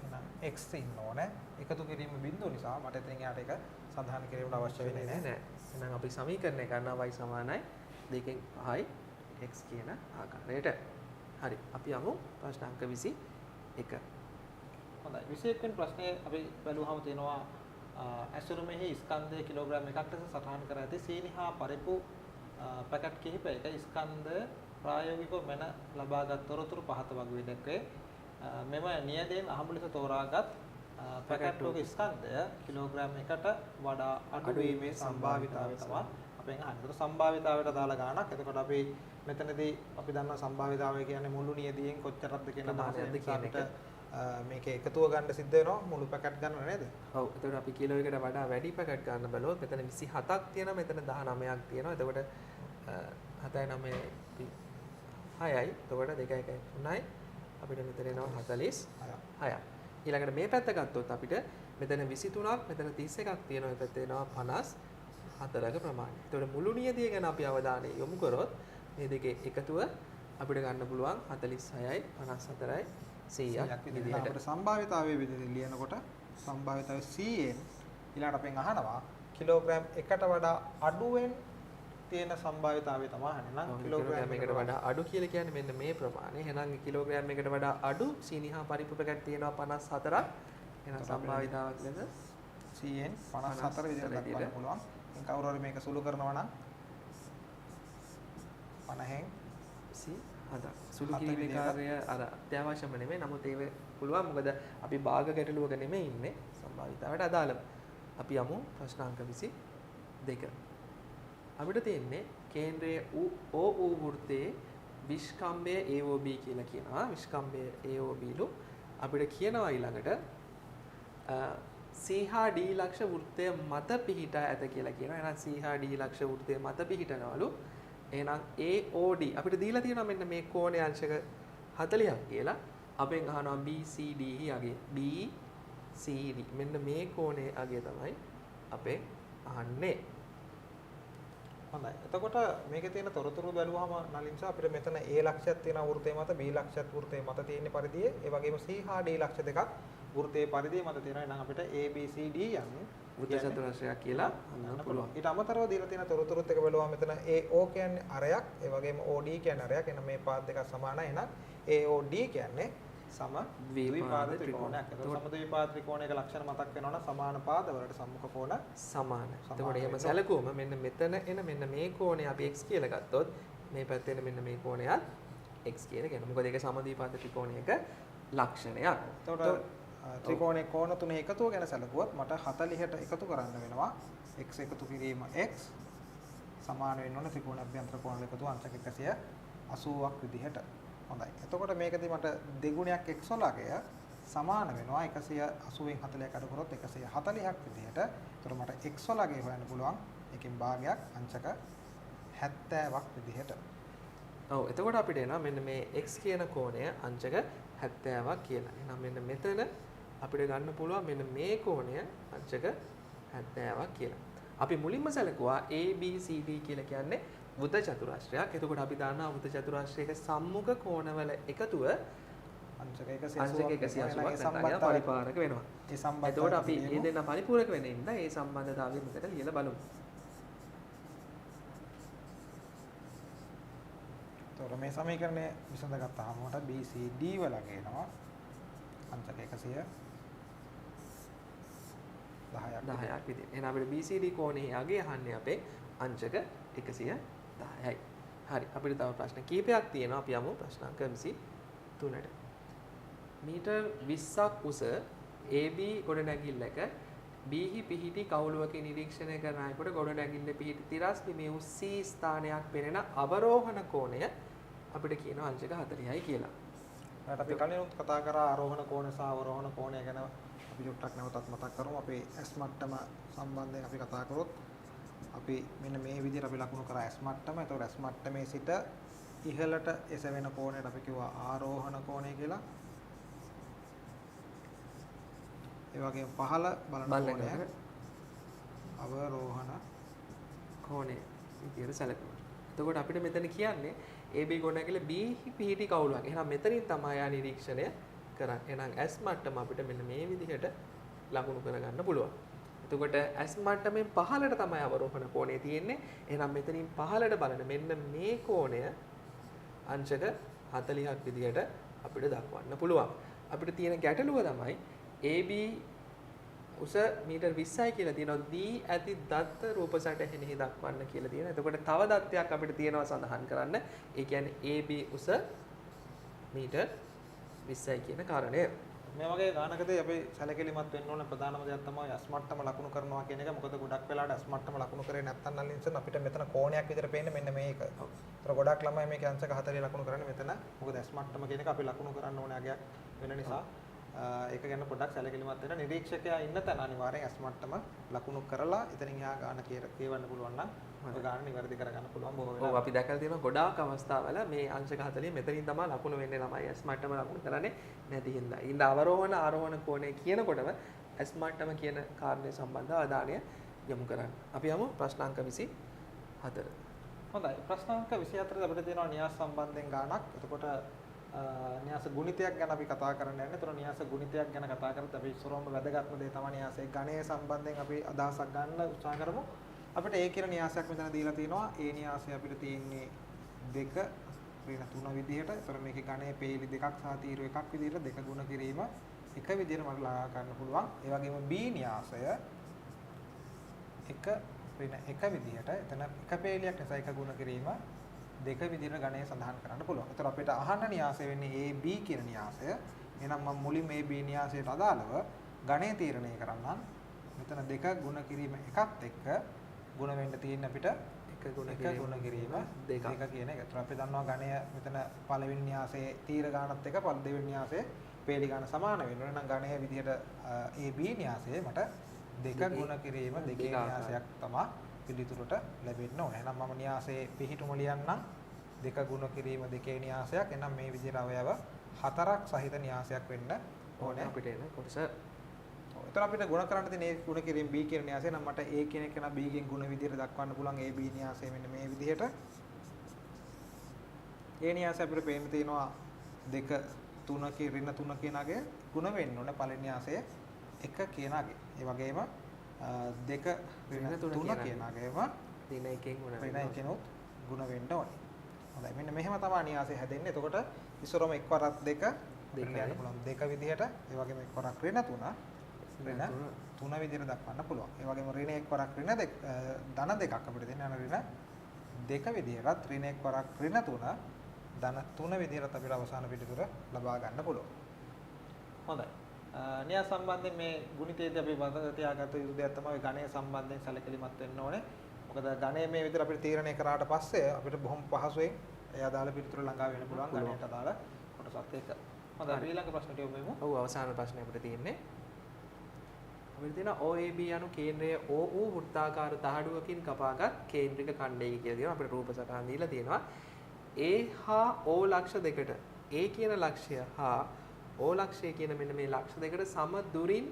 එහෙනම් x ඉන්න ඕනේ. එකතු කිරීම බිඳුව නිසා මට එතනින් එහාට ඒක සඳහන් කිරීමට අවශ්‍ය වෙන්නේ නැහැ. එහෙනම් අපි සමීකරණය කරනවා y සමානයි 2න් 5යි x කියන ආකාරයට. හරි, අපි යමු ප්‍රශ්න අංක 21. හොඳයි. 21 වෙනි ප්‍රශ්නේ අපි බැලුවහම තියෙනවා ඇසුරුමෙහි ස්කන්ධය කිලෝග්‍රෑම් එකක් ලෙස සටහන් කර ඇති සීනි හා පරිප්පු පැකට් කිහිපයක ස්කන්ධය ප්‍රායෝගිකව මැන ලබාගත් තොරතුරු පහත වගේ දැක්වේ. මෙම නියදයෙන් අහඹු ලෙස තෝරාගත් පැකට් වක ස්කන්ධය කිලෝග්‍රෑම් එකට වඩා අඩු වීමේ සම්භාවිතාවය තමයි අපෙන් අහන්නේ. ඒතර සම්භාවිතාවයට අදාළ ගාණක්. එතකොට අපි මෙතනදී අපි දන්නවා සම්භාවිතාවය කියන්නේ මුළු නියදියෙන් කොච්චරක්ද කියන අදහසද කියන එක. මේකේ එකතුව ගන්න සිද්ධ වෙනවා මුළු පැකට් ගන්න නේද? ඔව්. එතකොට අපි කිලෝ එකට වඩා වැඩි පැකට් ගන්න බලුවොත් මෙතන 27ක් තියෙනවා, මෙතන 19ක් තියෙනවා. එතකොට 7 9 6යි. එතකොට 2 1 3යි. අපිට මෙතන එනවා 46ක්. ඊළඟට මේ පැත්ත ගත්තොත් අපිට මෙතන 23ක්, මෙතන 31ක් තියෙනවා. මේ පැත්තේ එනවා 54ක ප්‍රමාණය. එතකොට මුළු නියදිය ගැන අපි අවධානය යොමු කරොත් මේ දෙකේ එකතුව අපිට ගන්න පුළුවන් 46යි 54යි 100ක් විදිහට. අපිට සම්භාවිතාවයේ විදිහට ලියනකොට සම්භාවිතාවය 100න් ඊළඟට අපෙන් අහනවා කිලෝග්‍රෑම් එකට වඩා අඩුවෙන් තියෙන සම්භාවිතාවය තමයි අහන්නේ. නම් කිලෝග්‍රෑම් එකට වඩා අඩු කියලා කියන්නේ මෙන්න මේ ප්‍රමාණය. එහෙනම් කිලෝග්‍රෑම් එකට වඩා අඩු සීනි හා පරිප්පු පැකට් තියෙනවා 54ක්. එහෙනම් සම්භාවිතාවක් ලෙස CN 54 විදිහට දක්වන්න පුළුවන්. ඉතින් කවුරු හරි මේක සුළු කරනවා නම් 50න් 27ක්. සුළු කිරීමේ කාර්යය අර අත්‍යවශ්‍යම නෙමෙයි. නමුත් ඒක පුළුවන්. මොකද අපි භාග ගැටලුවක නෙමෙයි ඉන්නේ. සම්භාවිතාවට අදාළව. අපි යමු ප්‍රශ්න අංක 22. අපිට තියෙන්නේ කේන්ද්‍රයේ OU වෘත්තයේ විෂ්කම්භය AOB කියලා කියනවා. විෂ්කම්භය AOB ලු අපිට කියනවා ඊළඟට C හා D ලක්ෂ වෘත්තය මත පිහිටා ඇත කියලා කියනවා. එහෙනම් C හා D ලක්ෂ වෘත්තය මත පිහිටනවලු. එහෙනම් AOD අපිට දීලා තියෙනවා මෙන්න මේ කෝණය අංශක 40ක් කියලා. අපෙන් අහනවා BCD අගය. BCD මෙන්න මේ කෝණයේ අගය තමයි අපෙන් අහන්නේ. හොඳයි. එතකොට මේකේ තියෙන තොරතුරු බැලුවහම නලින්ස අපිට මෙතන A ලක්ෂයක් තියෙන වෘත්තය මත B ලක්ෂයක් වෘත්තය මත තියෙන පරිදියේ ඒ වගේම C හා D ලක්ෂ දෙකක් වෘත්තයේ පරිදිය මත තියෙනවා. එහෙනම් අපිට A B C D යන්නේ වෘත්ත චතුරස්‍රයක් කියලා හඳුනන්න පුළුවන්. ඊට අමතරව දීලා තියෙන තොරතුරුත් එක බැලුවම මෙතන AO කියන්නේ අරයක්, ඒ වගේම OD කියන්නේ අරයක්. එහෙනම් මේ පාද දෙකක් සමානයි. එහෙනම් AOD කියන්නේ සම ද්විපාද ත්‍රිකෝණයක්. එතකොට සම ද්විපාද ත්‍රිකෝණයක ලක්ෂණ මතක් වෙනවා නම් සමාන පාදවලට සම්මුඛ කෝණ සමානයි. එතකොට එහෙම සැලකුවම මෙන්න මෙතන එන මෙන්න මේ කෝණය අපි x කියලා ගත්තොත් මේ පැත්තේ එන මෙන්න මේ කෝණයත් x කියලා කියනවා. මොකද ඒක සම ද්විපාද ත්‍රිකෝණයක ලක්ෂණයක්. එතකොට ත්‍රිකෝණයේ කෝණ තුනේ එකතුව ගැන සැලකුවොත් මට 40ට එකතු කරන්න වෙනවා. x එකතු කිරීම x සමාන වෙන්න ඕන ත්‍රිකෝණ අභ්‍යන්තර කෝණ එකතුව අංශක 180ක් විදිහට. හොඳයි. එතකොට මේකදී මට දෙගුණයක් x වල අගය සමාන වෙනවා 180න් 40ක් අඩු කරොත් 140ක් විදිහට. එතකොට මට x වල අගය හොයන්න පුළුවන්. ඒකෙන් භාගයක් අංශක 70ක් විදිහට. ඔව් එතකොට අපිට එනවා මෙන්න මේ x කියන කෝණය අංශක 70ක් කියලා. එහෙනම් මෙන්න මෙතන අපිට ගන්න පුළුවන් මෙන්න මේ කෝණය අංශක 70ක් කියලා. අපි මුලින්ම සැලකුවා A B C D කියලා කියන්නේ වෘත්ත චතුරස්‍රයක්. එතකොට අපි දන්නවා වෘත්ත චතුරස්‍රයක සම්මුඛ කෝණවල එකතුව අංශක 180ක් පරිපූර්ණක වෙනවා. ඒ සම්බන්ධතාවය. එතකොට අපි මේ දෙන්න පරිපූර්ණක වෙන හින්දා ඒ සම්බන්ධතාවය මෙතන ලියලා බලමු. එතකොට මේ සමීකරණය විසඳගත්තාම මට B C D වල ගේනවා අංශක 110ක් 10ක් විදිහට. එහෙනම් අපිට BCD කෝණයේ අගය අහන්නේ අපේ අංශක 110යි. හරි. අපිට තව ප්‍රශ්න කීපයක් තියෙනවා. අපි යමු ප්‍රශ්න අංක 23ට. මීටර් 20ක් උස AB ගොඩනැගිල්ලක B හි පිහිටි කවුළුවක නිරීක්ෂණය කරන අයෙකුට ගොඩනැගිල්ල පිහිටි තිරස් බිමේ වූ C ස්ථානයක් පෙනෙන අවරෝහණ කෝණය අපිට කියනවා අංශක 40යි කියලා. අපි කලිනුත් කතා කරා ආරෝහණ කෝණය සහ අවරෝහණ කෝණය ගැන අපි චුට්ටක් නැවතත් මතක් කරමු. අපේ S මට්ටම සම්බන්ධයෙන් අපි කතා කරොත් අපි මෙන්න මේ විදිහට අපි ලකුණු කරා S මට්ටම. එතකොට S මට්ටමේ සිට ඉහළට එසවෙන කෝණයට අපි කිව්වා ආරෝහණ කෝණය කියලා. ඒ වගේම පහළ බලන කෝණය අවරෝහණ කෝණය විදිහට සැලකුවා. එතකොට අපිට මෙතන කියන්නේ AB ගොඩනැගිල්ල B පිහිටි කවුළුවක්. එහෙනම් මෙතනින් තමයි ආ නිරීක්ෂණය කරන්නේ. එහෙනම් S මට්ටම අපිට මෙන්න මේ විදිහට ලකුණු කරගන්න පුළුවන්. එතකොට S මට්ටමෙන් පහළට තමයි අවරෝහණ කෝණය තියෙන්නේ. එහෙනම් මෙතනින් පහළට බලන මෙන්න මේ කෝණය අංශක 40ක් විදිහට අපිට දක්වන්න පුළුවන්. අපිට තියෙන ගැටලුව තමයි AB උස මීටර් 20යි කියලා තියෙනවා. D ඇති දත්ත රූප සටහනෙහි දක්වන්න කියලා තියෙනවා. එතකොට තව දත්තයක් අපිට තියෙනවා සඳහන් කරන්න. ඒ කියන්නේ AB උස මීටර් 20යි කියන කාරණය. මේ වගේ ගානකදී අපි සැලකිලිමත් වෙන්න ඕන ප්‍රධානම දෙයක් තමයි S මට්ටම ලකුණු කරනවා කියන එක. මොකද ගොඩක් වෙලාවට S මට්ටම ලකුණු කරේ නැත්නම් නලින්සන් අපිට මෙතන කෝණයක් විතර පේන්නේ මෙන්න මේක. ඒතර ගොඩක් ළමයි මේකේ අංශක 40 ලකුණු කරන්නේ මෙතන. මොකද S මට්ටම කියන එක අපි ලකුණු කරන්න ඕන අගයක් වෙන නිසා ඒක ගැන පොඩ්ඩක් සැලකිලිමත් වෙන්න. නිරීක්ෂකයා ඉන්න තැන අනිවාර්යෙන් S මට්ටම ලකුණු කරලා එතනින් එහා ගාන කියවන්න පුළුවන් නම් ඔය ගාන නිවැරදි කරගන්න පුළුවන් බොහෝ වෙලාවට. ඔව් අපි දැකලා තියෙනවා ගොඩාක් අවස්ථාවල මේ අංශක 40 මෙතනින් තමයි ලකුණු වෙන්නේ ළමයි S මට්ටම ලකුණු කරන්නේ නැති හින්දා. ඉතින් අවරෝහණ ආරෝහණ කෝණය කියනකොටම S මට්ටම කියන කාරණය සම්බන්ධව අවධානය යොමු කරන්න. අපි යමු ප්‍රශ්න අංක 24. හොඳයි. ප්‍රශ්න අංක 24 අපිට තියෙනවා න්‍යාස සම්බන්ධයෙන් ගානක්. එතකොට න්‍යාස ගුණිතයක් ගැන අපි කතා කරන්න යන්නේ. ඒතර න්‍යාස ගුණිතයක් ගැන කතා කරද්දී අපි ඉස්සරවම වැදගත්ම දේ තමයි න්‍යාසයේ ගණය සම්බන්ධයෙන් අපි අදහසක් ගන්න උත්සාහ කරමු. අපිට A කියන න්‍යාසයක් මෙතන දීලා තිනවා. A න්‍යාසය අපිට තියෙන්නේ 2 ඍණ 3 විදිහට. ඒතර මේකේ ගණය පේලි දෙකක් සහ තීරු එකක් විදිහට 2 ගුණ කිරීම එක විදිහට මට ළඟා ගන්න පුළුවන්. ඒ වගේම B න්‍යාසය 1 ඍණ 1 විදිහට. එතන එක පේලියක් නිසා 1 ගුණ කිරීම 2 විදිහට ගණය සඳහන් කරන්න පුළුවන්. ඒතර අපිට අහන්න න්‍යාසය වෙන්නේ A B කියන න්‍යාසය. එහෙනම් මම මුලින්ම A B න්‍යාසයට අදාළව ගණය තීරණය කරන්නම්. මෙතන 2 ගුණ කිරීම එකත් එක්ක ගුණ වෙන්න තියෙන අපිට 1 ගුණ කිරීම 2 කියන එක. ඒතර අපි දන්නවා ගණය මෙතන පළවෙනි න්‍යාසයේ තීර ගානත් එක්ක දෙවෙනි න්‍යාසයේ පේලි ගාන සමාන වෙනවා. එහෙනම් ගණය විදිහට A B න්‍යාසයේ මට 2 ගුණ කිරීම 2 න්‍යාසයක් තමයි පිළිතුරට ලැබෙන්න ඕනේ. එහෙනම් මම න්‍යාසයේ පිහිටුම ලියන්නම්. 2 ගුණ කිරීම 2 න්‍යාසයක්. එහෙනම් මේ විදිහට අවයව 4ක් සහිත න්‍යාසයක් වෙන්න ඕනේ අපිට එන කොටස. ඔව්. එතන අපිට ගුණ කරන්න තියෙන A ගුණ කිරීම B කියන න්‍යාසය. නම් මට A කියන එක නම් B ගෙන් ගුණ විදිහට දක්වන්න පුළුවන් A B න්‍යාසය මෙන්න මේ විදිහට. A න්‍යාසය අපිට පේන්න තියෙනවා 2 3 ඍණ 3 කියන අගය ගුණ වෙන්න ඕනේ පළවෙනි න්‍යාසය 1 කියන අගය. ඒ වගේම 2 ඍණ 3 කියන අගයම ඍණ 1 ගුණ වෙන්න ඍණ 1 ගුණ වෙන්න ඕනේ. හොඳයි, මෙන්න මෙහෙම තමයි න්‍යාසය හැදෙන්නේ. එතකොට ඉස්සරම එක් වරක් 2 දෙක යන්න පුළුවන් 2 විදිහට. ඒ වගේම එක් වරක් ඍණ 3 ඍණ 3 විදිහට දක්වන්න පුළුවන්. ඒ වගේම ඍණ එක් වරක් ඍණ 2 ධන 2ක් අපිට දෙන්න යන ඍණ 2 විදිහටත් ඍණ එක් වරක් ඍණ 3 ධන 3 විදිහට අපිට අවසාන පිළිතුර ලබා ගන්න පුළුවන්. හොඳයි. න්‍යාස සම්බන්ධයෙන් මේ ගුණිතයේදී අපි මතක තියාගත යුතු දෙයක් තමයි ගණය සම්බන්ධයෙන් සැලකිලිමත් වෙන්න ඕනේ. මොකද ගණය මේ විදිහට අපිට තීරණය කරාට පස්සේ අපිට බොහොම පහසුවෙන් ඒ අදාළ පිළිතුර ළඟා වෙන්න පුළුවන් ගණයට අදාළ කොටසත් එක්ක. හොඳයි, අපි ඊළඟ ප්‍රශ්නට යමු. ඔව්, අවසාන ප්‍රශ්නේ අපිට තියෙන්නේ. අපිට තියෙනවා OAB යනු කේන්ද්‍රය OU වෘත්තාකාර දහඩුවකින් කපාගත් කේන්ද්‍රික ඛණ්ඩයකි කියලා තියෙනවා. අපිට රූප සටහන් දීලා තියෙනවා. A හා O ලක්ෂ දෙකට A කියන ලක්ෂ්‍ය හා O ලක්ෂ්‍ය කියන මෙන්න මේ ලක්ෂ දෙකට සම දුරින්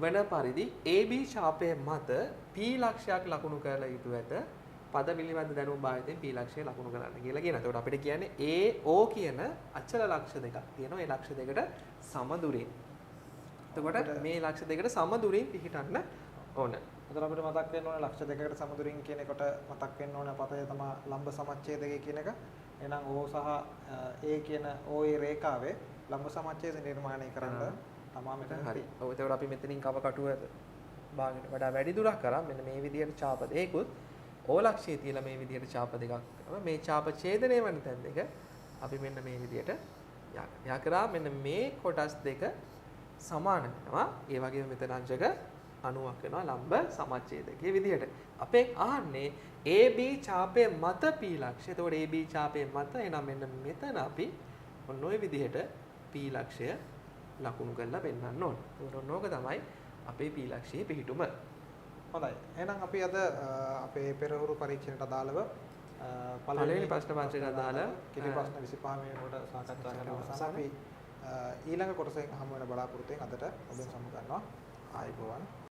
වන පරිදි AB ශාපය මත P ලක්ෂයක් ලකුණු කරලා යුතු ඇත. පද පිළිබඳ දැනුම් භාවිතයෙන් P ලක්ෂය ලකුණු කරන්න කියලා කියනවා. එතකොට අපිට කියන්නේ A O කියන අචල ලක්ෂ දෙකක් තියෙනවා. ඒ ලක්ෂ දෙකට සම දුරින්. එතකොට මේ ලක්ෂ දෙකට සම දුරින් පිහිටන්න ඕන. එතකොට අපිට මතක් වෙන්න ඕනේ ලක්ෂ දෙකකට සම දුරින් කියන එකට මතක් වෙන්න ඕනේ පතය තමයි ලම්බ සමච්ඡේදකය කියන එක. එහෙනම් O සහ A කියන OA රේඛාවේ ලම්බ සමච්ඡේද නිර්මාණය කරන්න තමා මෙතන. හරි. ඔව්, එතකොට අපි මෙතනින් කව කටුව භාගයට වඩා වැඩි දුරක් කරා මෙන්න මේ විදිහට චාප දෙකකුත් O ලක්ෂයේ තියලා මේ විදිහට චාප දෙකක් කරා. මේ චාප ඡේදනය වන තැන් දෙක අපි මෙන්න මේ විදිහට යා කරා. මෙන්න මේ කොටස් දෙක සමාන වෙනවා. ඒ වගේම මෙතන අංශක 90ක් වෙනවා ලම්බ සමච්ඡේදකයේ විදිහට. අපෙන් අහන්නේ AB චාපය මත P ලක්ෂය. එතකොට AB චාපය මත එනම් මෙන්න මෙතන අපි ඔන්න ඔය විදිහට P ලක්ෂය ලකුණු කරලා පෙන්වන්න ඕනේ. එතකොට ඔන්න ඕක තමයි අපේ P ලක්ෂයේ පිහිටුම. හොඳයි. එහෙනම් අපි අද අපේ පෙරහුරු පරීක්ෂණයට අදාළව පළවෙනි ප්‍රශ්න පත්‍රයට අදාළ කෙටි ප්‍රශ්න 25 වෙනකොට සාකච්ඡා කරලා අපි ඊළඟ කොටසෙන් හමු වෙන බලාපොරොත්තුෙන් අදට ඔබෙන් සමු ගන්නවා. ආයුබෝවන්.